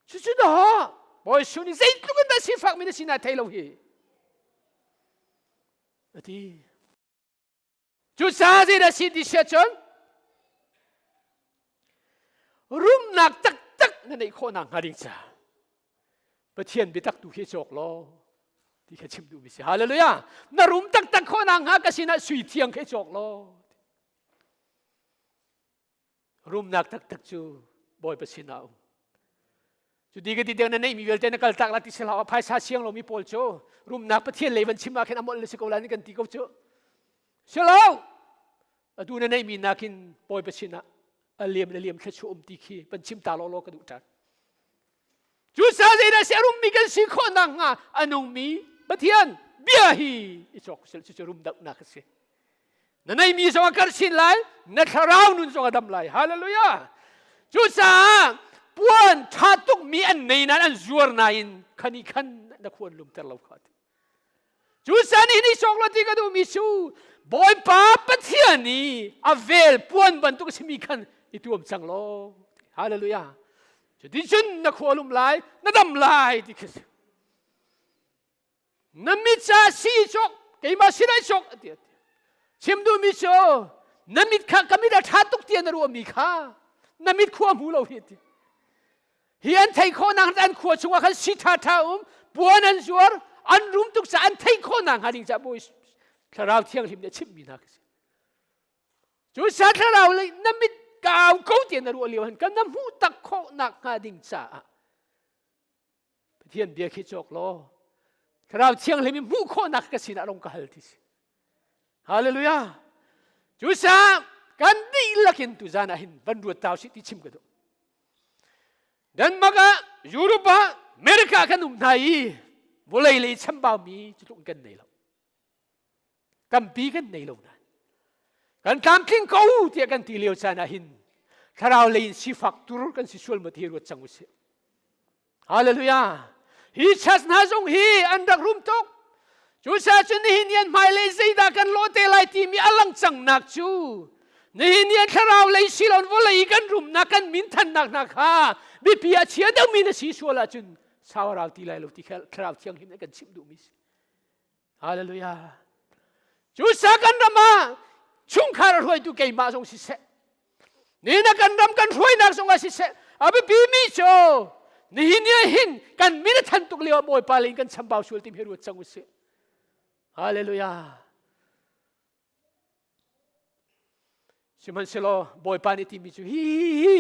Cucu dah Bawi Jesuh nih zeitluk in dah sifakmi na si naa thei lo hi. A ti. Cucaah zeidah si ti si ahcun rumnak taktak na neih khawh nakhnga ding ca Pathian biatak tu khi cawk law ti kha chim duhmi si. Hallelujah! Na rum taktak khawh nakhnga ka sinah sui thiang khi cawk law. Rumnak taktak cu Bawipa sinah a um. Cu ti ka ti tiang na neihmi vialte na kal tak la ti si hlah phaisa siang lomi pawl cu rumnak Pathian lei van chim ah khin a molh le si ko lai kan ti ko cu. Si lo! Atu na neihmi nakin Bawipa sinah a liam le liam thluachuah um ti khi van chim ta law law ka duh ṭhan. Cu sa zeidah si a rummi kan si khawh nakhnga a nungmi Pathian bia hi i cawk sel cu rum dohnak a si. Na neimi zong a karh chin lai, na thlarau nun zong a dam lai. Hallelujah! Cucaah puan ṭha tukmi an nei nain an zuar nain khani khan na khuan lumter lo kha ti. Cucaah nihin i cawk lo ti ka duhmi cu Bawipa Pathian i a vel puan bantuk a simi khan i tuam cang law. Hallelujah! Cuticun na khua lum lai, na dam lai ti khi si. Na mit ca si cawk keimah sinai cawk a ti chim duhmi cu na mit kha ka mit a ṭha tuk tiah na ruahmi kha na mit khua hmu lo hi ti hi an theih khawhnak an khua chungah khan si ṭha ṭha um puan an zuar an rum tuk ca an theih khawhnak hnga ding ca bawi thlarau thianghlim nih a chimhmi hna khi si cu sa thlarau lei na mit kau ko tiah na ruah lio han kan na hmuh tak khawhnak hnga ding caah Pathian bia khi cawk law Thlarau Thianghlim i hmuh khawhnak ka sinah rong ka hal ti si. Hallelujah. Cu sa kan dihlak in tuzan ah hin van ruat tau si ti chim ka duh. Denmark ah, Europe ah, America kan um hna i vawlei lei chambau mi cu tluk kan nei lo. Tampi kan nei lo nain. Kan tlamtling ko tiah kan ti lio caan ah hin thlarau lei in sifak tur kan si sual maw ti ruat cang usih. Hallelujah. Hi church hna zong hi an rak rum tuk. Cu sa cun nihin ni an hmailei zeidah kan lawh te lai timi a lang cangnak cu nihin ni an thlarau lei silon vawlei kan rumnak kan minthannak hna kha biapi a chia deuhmi na si sual ahcun sau rau ti lai lo ti kha thlarau thianghlim nih kan chimh duhmi si. Hallelujah. Cu sa kan ram ah chungkhar a hruaitu keimah zong siseh ni na kan ram kan hruainak zong ah siseh a biapi mi cu nihin ni hin kan min a than tuk lio ah Bawipa lei kan chambau sual tim hi ruat cang usih. Hallelujah. Sihmanhsehlaw Bawipa nih timi cu hi hi hi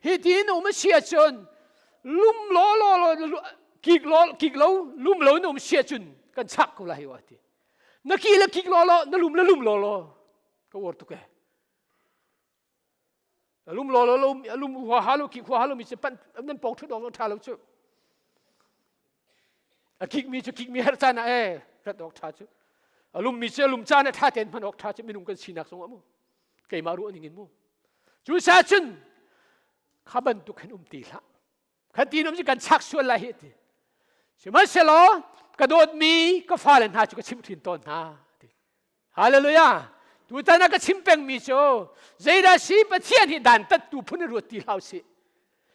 hi ti in um a si ahcun lum law law law kik law kik lo lum lo in um si ahcun kan chak ko lai wa ti na ki le kik law law na lum le lum law law ka uar tuk e lum law law lum lum hua ha lo kik hua ha lo mi cu pan nan pong thut awk tha lo cu A kikmi cu kikmi herh caan ah ee rat awk ṭha cu. A lummi cu a lum caan ah ṭha tein hman awk ṭha cu minung kan sinak zong ah mu. Keimah ruah ning in mu. Cu sa cun kha bantuk hin um ti hlah. Kha ti um cu kan chak sual lai hi ti. Sihmanhsehlaw ka dawtmi ka fale hna cu ka chimh hrin tawn hna. Ti. Hallelujah! Tutan ah ka chim pengmi cu zeidah si Pathian hi dantattu phun in ruat ti hlah usih.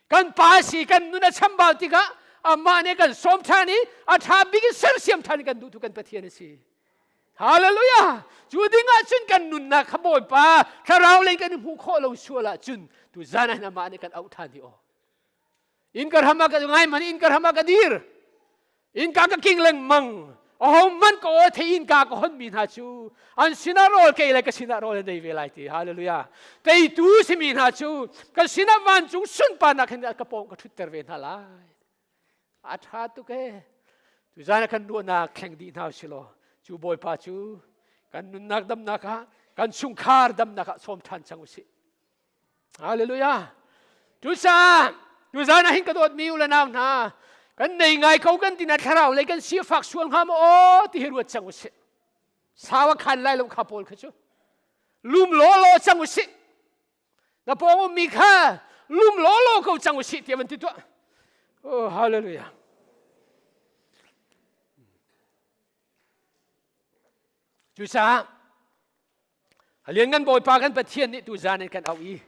Kan pa si kan nun a chambau tikah amah nih kan sawm ṭhan i a ṭha bik in sersiam ṭhan kan duhtu kan Pathian a si. Hallelujah! Cu ding ah cun kan nunnak kha Bawipa thlarau lei kan i hmuh khawh lo sual ahcun tu zan ah amah nih kan auh ṭhan hi aw. Inn ka ram ah ka ngai man inn ka ram ah ka dir. Innka ka king lengmang. Ahohmanh ka aw thei innka ka honmi hna cu an sinah rawl kei le ka sinah rawl an ei ve lai ti. Hallelujah. Teitu simi hna cu ka sinah vancung sunparnak hin ka pawng ka ṭhutter ve hna lai. A ṭha tuk ee. Tuzan ah kan ruahnak thleng dih hna usih law cu Bawipa cu kan nunnak damnak ah kan chungkhar damnak ah sawm ṭhan cang usih. Hallelujah. Tusa tuzan ah hin ka dawtmi u le nau hna kan nei ngai ko kan tina thlarau lei kan sifak sual hnga maw aw ti hi ruat cang usih. Sau a khan lai lo kha pawl kha cu. Lum law law cang usih. Na pawng ummi kha lum law law ko cang usih tiah van ti tuah. Oh hallelujah. Cucaah a lianngan Bawipa kan Pathian nih tuzan in kan auh i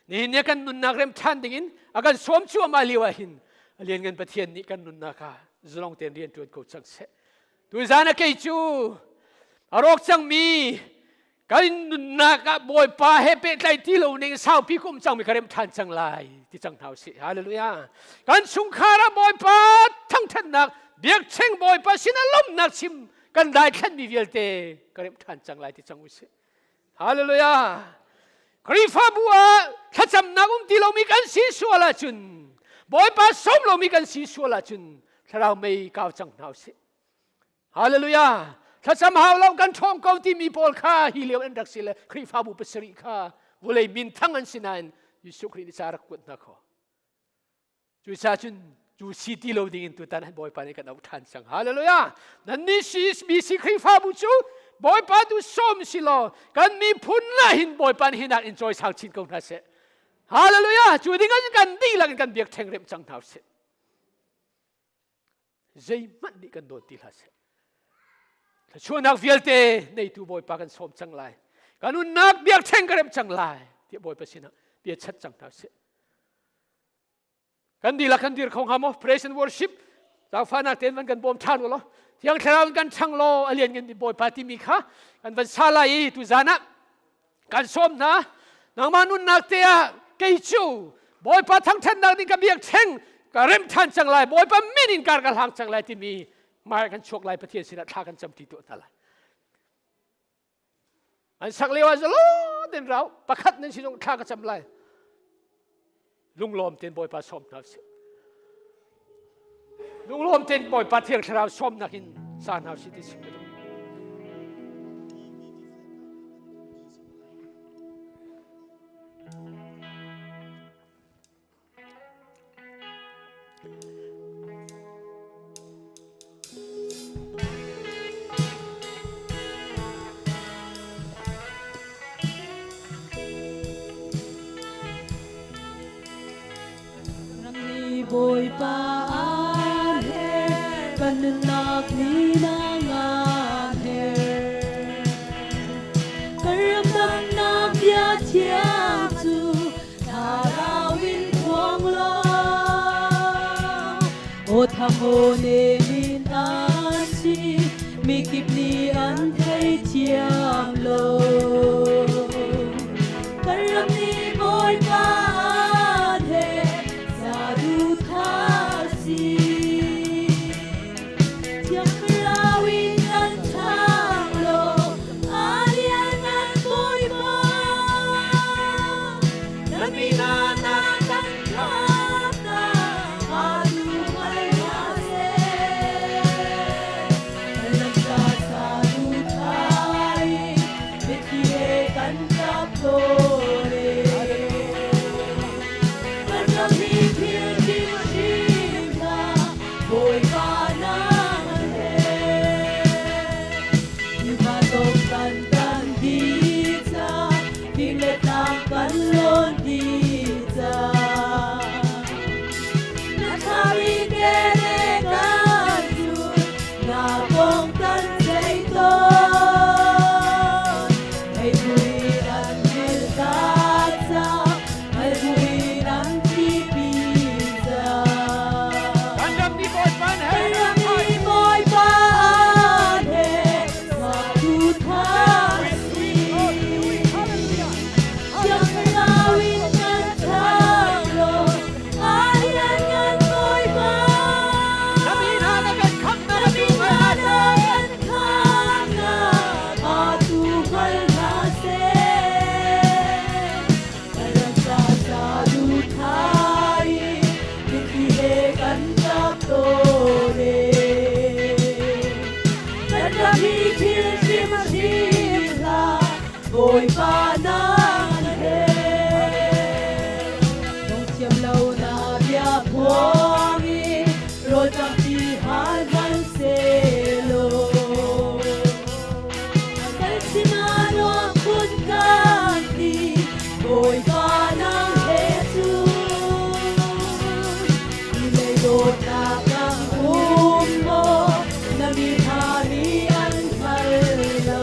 nihin ni kan nunnak rem ṭhan dingin a kan sawm cuahmah lio ah hin a lianngan Pathian nih kan nunnak ah zalong tein rian ṭuan ko cang seh. Tuzan ah kei cu a rawk cangmi kan nunnak ah Bawipa he pehtlai ti lo ning saupi kum cangmi ka rem ṭhan cang lai ti cang hna usih. Hallelujah. Kan chungkhar ah Bawipa thangṭhatnak biakṭheng Bawipa sinah lawmhnak chim kan daithlanmi vialte ka remh ṭhan cang lai ti cang usih. Hallelujah. Khrihfabu ah thlacamnak um ti lomi kan si sual ahcun Bawipa sawm lomi kan si sual ahcun thlarau mei kau cang hna usih. Hallelujah. Thlacam hau lo kan ṭhawng ko timi pawl kha hi lio an rak si le Khrihfabu pasarih kha vulei minthang an si nain Jesuh Khrih nih ca rak kuat hna kho. Cucaah cun cu si ti lo ding in tutan Bawipa nih kan auh ṭhan cang. Hallelujah! Nan nih CBC Khrihfabu cu Bawipa tu sawm si law kan miphun lah hin Bawipa nih hinak in cawisang chin ko hna seh. Hallelujah! Cu ding ah kan dihlak in kan biak ṭheng rem cang hna usih. Zeihmanh nih kan dawn ti hlah seh. Thluachuahnak vialte neitu Bawipa kan sawm cang lai. Kan nunnak biakṭheng ka remh cang lai tiah Bawipa sinah bia chat cang hna usih. Kan dihlak kan dir kho hnga maw? Praise and worship. Zaangfahnak tein van kan bawm ṭhan u law. Thiang Thlarau in kan ṭhang law a lian ngan Bawipa timi kha kan van sa lai i tuzan ah kan sawm hna. Nangmah nunnak te ah kei cu Bawipa thangṭhatnak ding ka biakṭheng ka remh ṭhan cang lai. Bawipa min in kar ka hlang cang lai timi hmai kan chuak lai Pathian sinah thla kan camṭi tuah hna lai. An sak lio ah zalo den rau pakhat nan sinung thla ka cam lai. Lunglawm ten Bawipa sawm hna usih. Lunglawm ten Bawipa Thiang Thlarau sawmnak in sa hna usih ti chim ka duh. Ramni Bawipa an her, kan nunnak ni na ngan her. Kan ram damnak bia thiang cu Thlarau in phuang law, aw thang aw nem in an si, mikip nih an theithiam lo. Kan ram nih Bawipa an he saduhthah si. Thiang Thlarau in kan ṭhang law, a lianngan Bawipa. Na mi hna na kan khamnak aa duh hngal hna seh. Kan ram ca saduhthah in mitthli he kan ṭap tawn e. Kan ram hi thil hrimhrim hlah, Bawipa nang he. Mipa tawk kan tan dih cang, fing le tlang kan lawn dih cang. Na thari kene kan zul, na kong kan ceih tawn. Hei buin an thil ta cang, hei buin an thipi cang. Kan ram nih Bawipa an Kan ram nih Bawipa an he, saduhthah si. Thiang Thlarau in kan ṭhang law, a lianngan Bawipa. Na mi hna na kan khamhnak Na mi hna na kan khamhnak aa tu hngal hna seh. Kan ram ca saduhthah in mitthli he kan ṭap tawn e. Kan ram hi thil hrimhrim hlah, Bawipa nang he. Lungthiam lo na bia phuang in rawl tampi hal hmanhsehlaw. Kan sinah nuam phun kan ti, Bawipa nang he cun. Lei dawtnak ang um maw, na mi hna nih an hngal lo.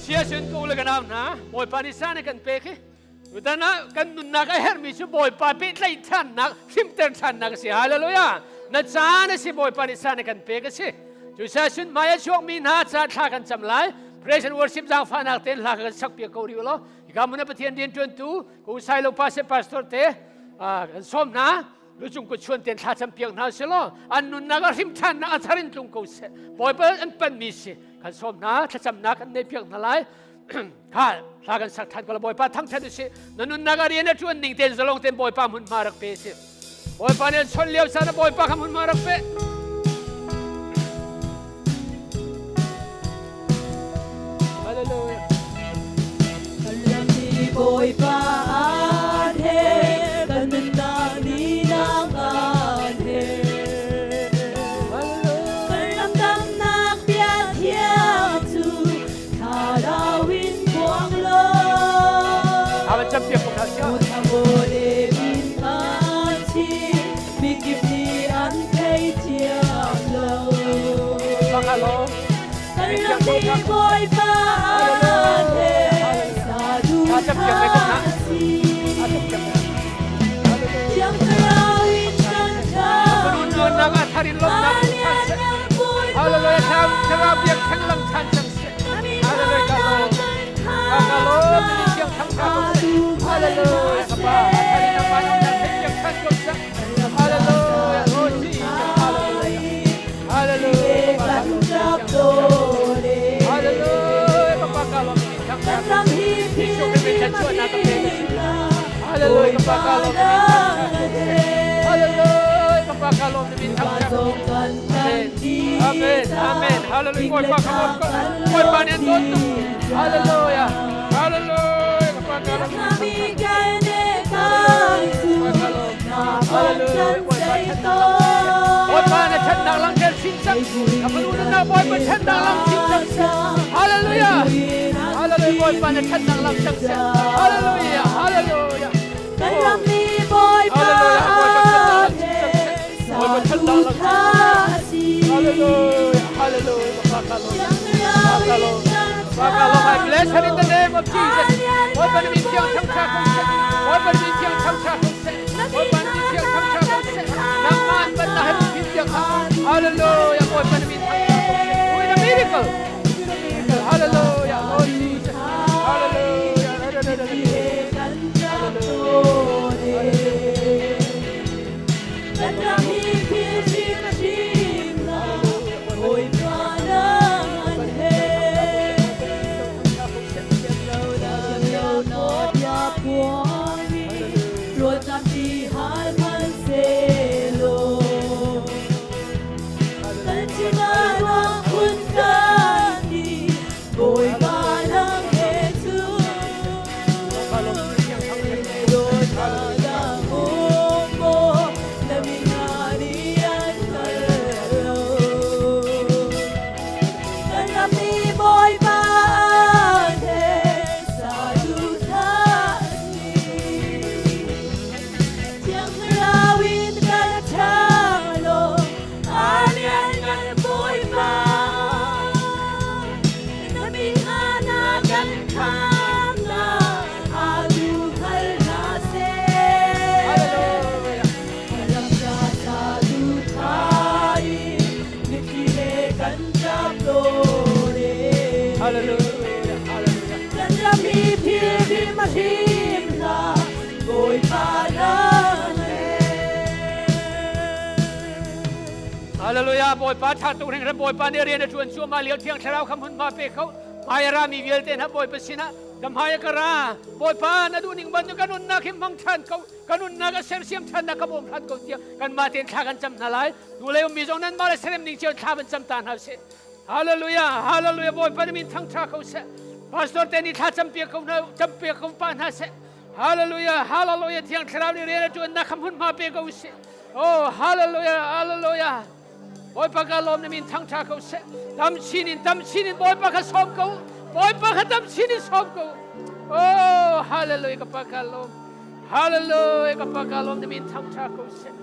Sia ko le ka nau hna Bawipa nih sa na kan pek hi tutan ah kan nunnak a herhmi cu Bawipa pehtlaih ṭhannak hrimter ṭhannak a si. Hallelujah! Na caan a si. Bawipa nih sa na kan pek a si. Cucaah sun hmai a chuakmi hna ca thla kan cam lai. Praise and worship zaangfahnak tein hla kan sak piak ko rih law. Hika mun Pathian rian ṭuantu ko sai lo pa se pastor te kan sawm hna. Lucung kut chuan ten thla cam piak hna si law an nunnak a hrim ṭhannak a thar in tlung ko seh. Bawipa an panmi si kan sawm hna. Thlacamnak kan nei piak hna lai. Kha hla kan sak ṭhan ko la. Bawipa thangṭhat u sih. Na nunnak a rian a ṭuan ning tein zalong tein Bawipa hmunhma rak pe si. Bawipa nih an chawnh lio caan ah Bawipa kha hmunhma rak pe. Hallelujah. Bawipa an he kan nunnak ni nang an he kan ram damnak bia thiang cu thlarau in puang law. Avan champion ko hna siya. Mikip nih an thei thiam lo. Pakalo. Kan ram hi Bawipa he sadu tha si. Thiang Thlarau in kan tha. Nunnak a thar in lawmhnak chan seh. Hallelujah. Thlarau Thlarau biak theng lang chan cang seh. Hallelujah. Ka lawm. Ka lawm. Thiang thang tha ko seh. Hallelujah. Kapa. Thar in apa nang theng biak chan ko seh. Hallelujah. Oh Jesus. Hallelujah. Hallelujah. Hallelujah. Kapa ka lawm. Thiang tha ko Hallelujah. Kapa ka lawm. Hallelujah. Kapa ka lawm. Amen. Amen. Amen. Hallelujah. Bawipa ka lawm ko. Bawipa nih an dawt tuk. Hallelujah. Hallelujah. Kapa ka lawm. Hallelujah. Bawipa na ṭhatnak langhter chin cang. Ka fanu na Bawipa ṭhatnak lang chin cang. Hallelujah. Hallelujah. Bawipa na ṭhatnak lang cang seh. Hallelujah. Hallelujah. Kan ram ni Bawipa Hallelujah. Bawipa ṭhatnak lang chin cang seh. Bawipa ṭhatnak lang chin cang seh. Hallelujah. Hallelujah. Bapa ka lawm. Bapa ka lawm. Bapa ka lawm. I bless her in the name of Jesus. Bawipa na min thiang thangṭha ko seh. Bawipa na min thiang thangṭha ko seh. Bawipa na min thiang thangṭha ko seh. Nangmah an ban na he min thiang Hallelujah. Bawipa na min thangṭha ko seh. Do it a miracle. Do it a miracle. Hallelujah. Lord Jesus. Hallelujah. Hallelujah. Hallelujah. Hallelujah. Hallelujah Bawipa tha tuk hringhran Bawipa nih rian a ṭuan cuahmah lio Thiang Thlarau kha hmunhma pe kho hmai a rami vialte hna Bawipa sinah ka hmai a ka ra Bawipa na duhning bantuk ka nunnak hi hmang ṭhan ko ka nunnak a sersiam ṭhannak ka bawm ṭhan ko tiah kanmah tein thla kan cam hna lai nulei ummi zong nanmah le serem ning cio thla van cam ta hna usih Hallelujah Hallelujah Bawipa na min thangṭha ko seh Pastor te nih thla campiak ko hna campiak ko pah hna seh Hallelujah Hallelujah Thiang Thlarau nih rian a ṭuannak kha hmunhma pe ko usih Oh hallelujah hallelujah Bawipa ka lawm na min thangṭha ko seh tam chin in tam chin in Bawipa kha sawm ko Bawipa kha tam chin in sawm ko Oh hallelujah ka pa ka lawm Hallelujah ka pa ka lawm na min thangṭha ko seh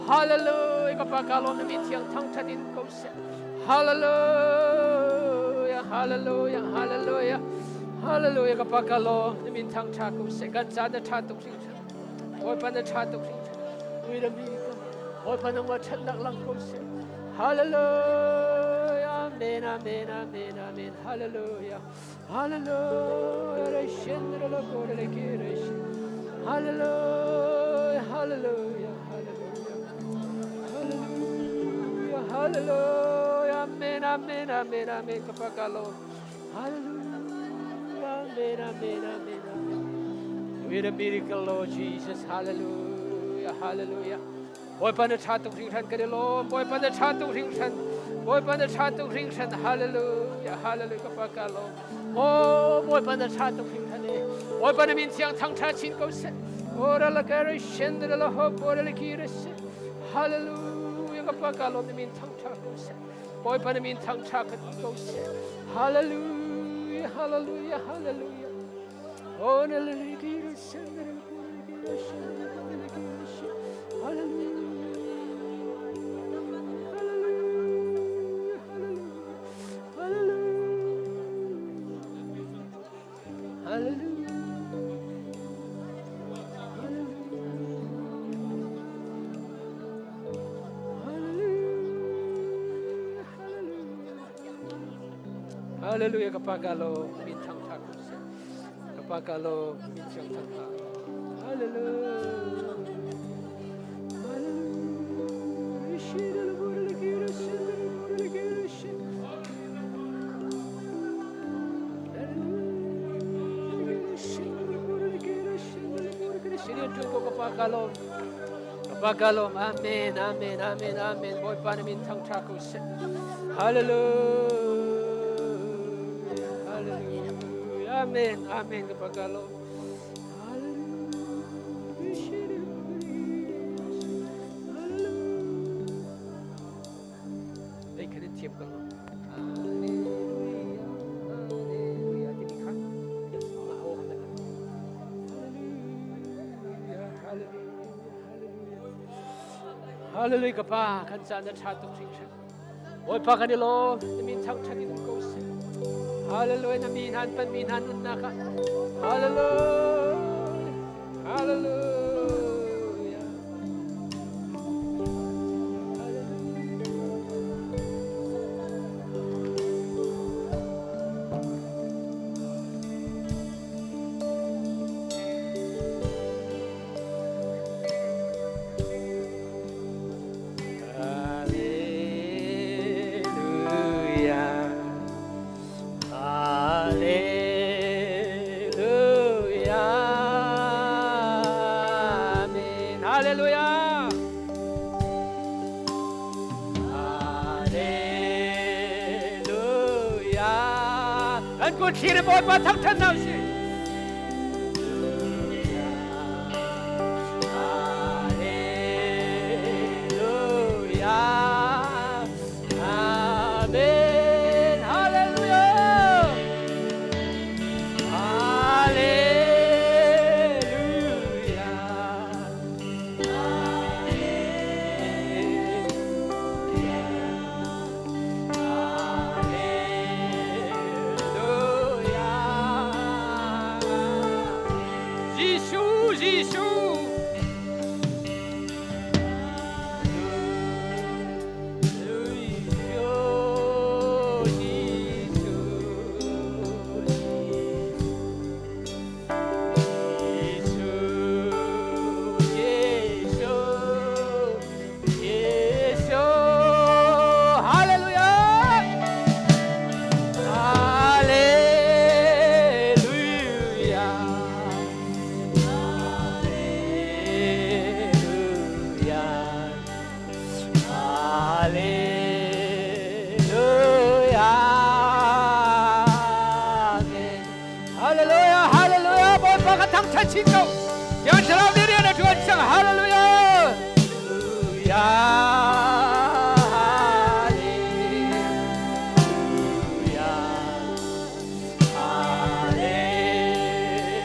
Hallelujah ka pa ka lawm na min thiang thangṭhat in ko seh Hallelujah hallelujah hallelujah Hallelujah ka pa ka lawm na min thangṭha ko seh kan caan na ṭha tuk hringhran Bawipa na ṭha tuk hringhran Bawipa nangmah ṭhatnak lang ko seh. Hallelujah. Amen, amen, amen, amen. Hallelujah. Hallelujah. Hallelujah. Hallelujah. Hallelujah. Hallelujah. Hallelujah. Amen, amen, amen, amen. Kapakalo. Hallelujah. Amen, amen, amen, amen. With a miracle, Lord Jesus. Hallelujah. Hallelujah. Bawipa na ṭha tuk hringhran kan i lawm. Bawipa na ṭha tuk hringhran. Bawipa na ṭha tuk hringhran. Hallelujah. Hallelujah. Ka pa ka lawm. Oh, Bawipa na ṭha tuk hringhran e. Bawipa na min thiang thang ṭha chin ko seh. Ora la kare shendra la ho ora la kire se. Hallelujah. Ka pa ka lawm na min thang ṭha ko seh. Bawipa na min thang ṭha ko seh. Hallelujah. Hallelujah. Hallelujah. Oh, na la kire shendra la kire shendra la kire se. Hallelujah. Hallelujah. Hallelujah. Hallelujah. Hallelujah. Hallelujah. Kapagalo min thang tha ko seh. Kapagalo min thiang thang tha. Hallelujah. Kapakalom. Amen, amen, amen, amen. Bawipa na min thangṭha ko seh. Hallelujah, hallelujah. Amen, amen. Kapakalom. Hallelujah. Ei khan in thiam ko. Hallelujah, hallelujah. Timi kha. Mah aw kha Hallelujah, hallelujah, hallelujah. Hallelujah ka pa kan caan na ṭha tuk hringhran. Bawipa kan i lawm, na min thangṭhat in um ko seh. Hallelujah, na mi hna an pan mi hna nunnak ah. Hallelujah, hallelujah. Hallelujah. Hallelujah. Amen. Hallelujah. Hallelujah. An kun thlir Bawipa thangṭhat hna usih. Hallelujah. Amen. Hallelujah. Hallelujah. Hallelujah. thangṭhat chin ko. Thiang Thlarau nih rian a ṭuan cang. Hallelujah! Hallelujah.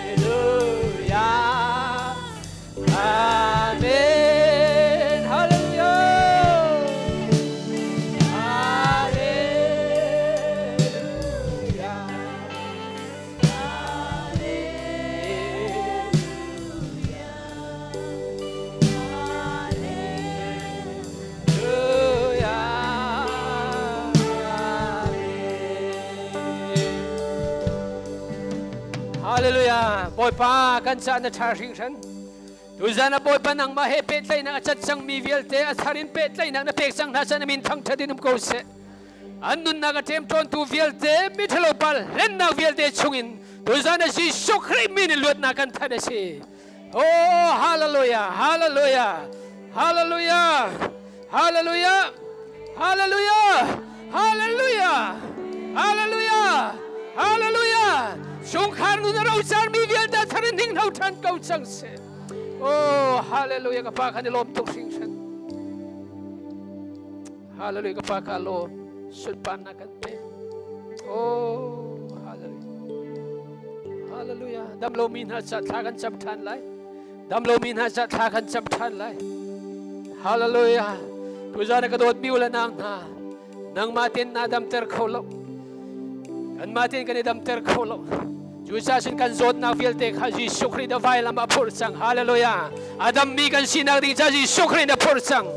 Hallelujah. Amen. Hallelujah. Hallelujah. Hallelujah. Bawipa kan ca na ṭha hringhran. Tuzan a Bawipa nangmah he pehtlaihnak a cat cangmi vialte a thar in pehtlaihnak na pek cang hna chan min thangṭhat in um ko seh. An nunnak a ṭemṭawntu vialte miṭhalo pal hlennak vialte chungin tuzan a Jesuh Khrih min in luatnak kan thanh a si. Oh, hallelujah, hallelujah, hallelujah, hallelujah, hallelujah, hallelujah, hallelujah, hallelujah. Chungkhar nun a rocarmi vialte thar in hninghno ṭhan ko cang seh. Oh, hallelujah, ka pa khan i lawm tuk hringhran. Hallelujah, ka pa ka lawm. Sunparnak kan pe. Oh, hallelujah. Hallelujah. Damlomi hna ca thla kan cam ṭhan lai. Damlomi hna ca thla kan cam ṭhan lai. Hallelujah. Tuzan ka dawtmi u le nang hna. Nangmah tein naa damter kho lo. Kanmah tein kan i damter kho lo. Cucaah cun kan zawtnak vialte kha Jesuh Khrih na vailam ah phurh cang. Hallelujah. A dammi kan sinak ding ca Jesuh Khrih na phurh cang.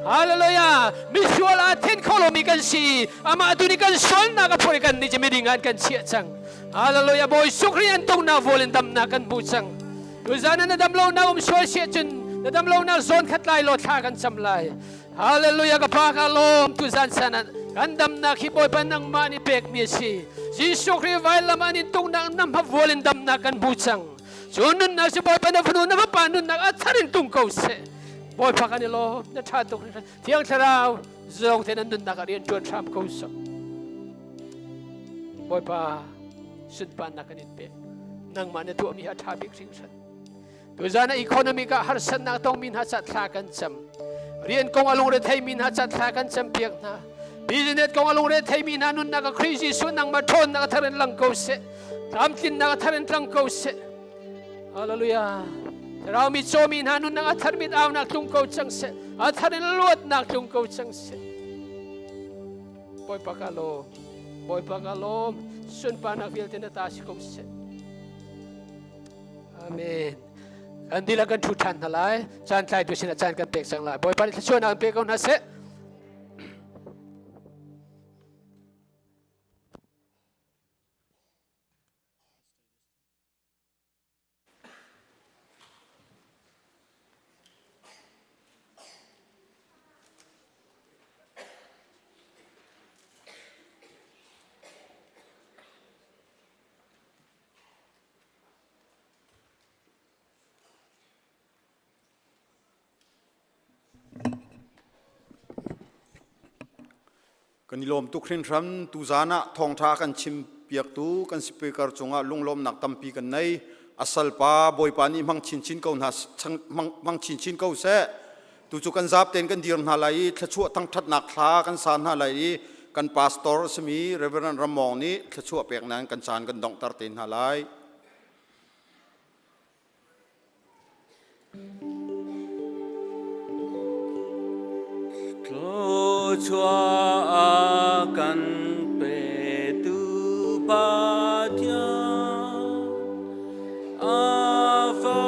Hallelujah. Misual aa then kho lomi kan si. Amah tu nih kan sualnak a phurh i kan nih cu miding ah an kan chiah cang. Hallelujah. Bawi Jesuh Khrih an tungnak vual in damnak kan hmu cang. Tuzan na dam lonak um sual siah cun na dam lonak zawn khat lai law thla kan cam lai. Hallelujah ka pa ka lawm tu zan san ah kan damnak hi Bawipa nangmah nih pekmi a si. Jesuh Khrih vailam ah nin tungnak nam havual in damnak kan hmu cang. Cu nunnak cu Bawipa na fanu na fapa nunnak a thar in tung ko seh. Bawipa kan i lawm na ṭha tuk Thiang Thlarau zong te nan nunnak ah rian ṭuan hram ko seh. Bawipa sunparnak kan in pek. Nangmah na tuahmi hi a ṭha bik hringhran. Tuzan ah economic ah harsatnak tongmi hna ca thla kan cam. Rian kong a lungre theimi hna ca thla kan cam piak hna. Business kong a lungre theimi hna nunnak a Khrih Jesuh nangmah ṭhawnnak a thar in lang ko seh. Tlamtlinnak a thar in tlang ko seh. Hallelujah. Thlarau mi cawmi hna nunnak a thar mit aunak tlung ko cang seh. A thar in luatnak tlung ko cang seh. Bawipa ka lawm. Bawipa ka lawm. Sunparnak vialte na ta si ko seh. Amen. Kan dihlak kan ṭhu ṭhan hna lai. Caan tlaitu sinah caan kan pek cang lai. Bawipa nih thluachuahnak an pe ko hna seh. Kan i lawm tuk hringhran. Tuzaan ah thawngṭha kan chim piaktu kan speaker cungah lunglawmnak tampi kan nei. A salpa Bawipa nih hmang chinchin ko hna hmang chinchin ko seh. Tu cu kan zap tein kan dir hna lai i thluachuah thangṭhatnak thla kan sa hna lai i kan pastor a simi Reverend Ramawng nih thluachuah pek nan kan caan kan donghter te hna lai. Thluachuah kan petu Pathian A fa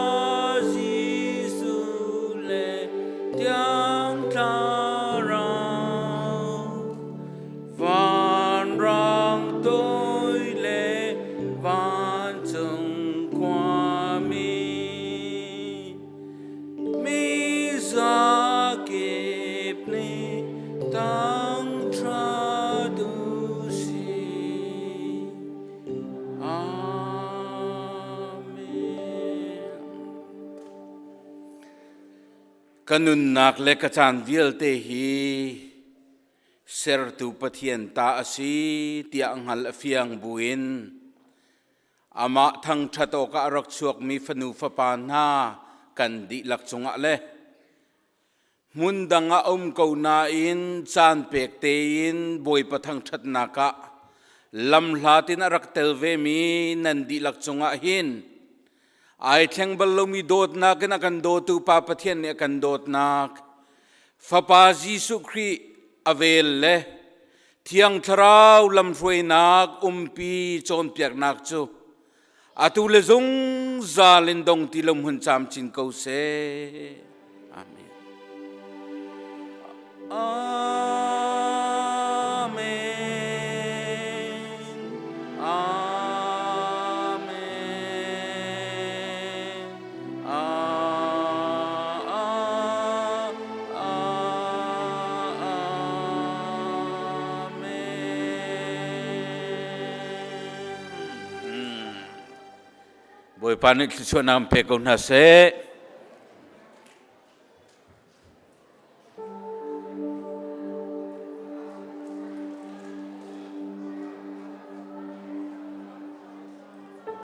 Jesuh le Thiang Thlarau vanrang toi le vancung khuami mi zakip nih thangṭhat u sih. Ka nunnak le ka caan vialte hi sertu Pathian ta a si tiah hngal a fiang buin Amah thangṭhat awkah a rak chuakmi fanu fapa hna kan dihlak cungah le hmun dang ah um ko nain caan pek tein Bawipa thangṭhatnak ah lamhlat in a rak tel vemi nan dihlak cungah hin ai thleng bal lomi dawtnak in a kan dawtu Pa Pathian nih a kan dawtnak Fapa Jesuh Khrih a vel le Thiang Thlarau lamhruainak umpi cawnpiaknak cu atu le zungzal in dong ti lo hmun camcin ko seh. Amen. Amen. Amen. Bawipa nih thluachuahnak in pe ko hna seh.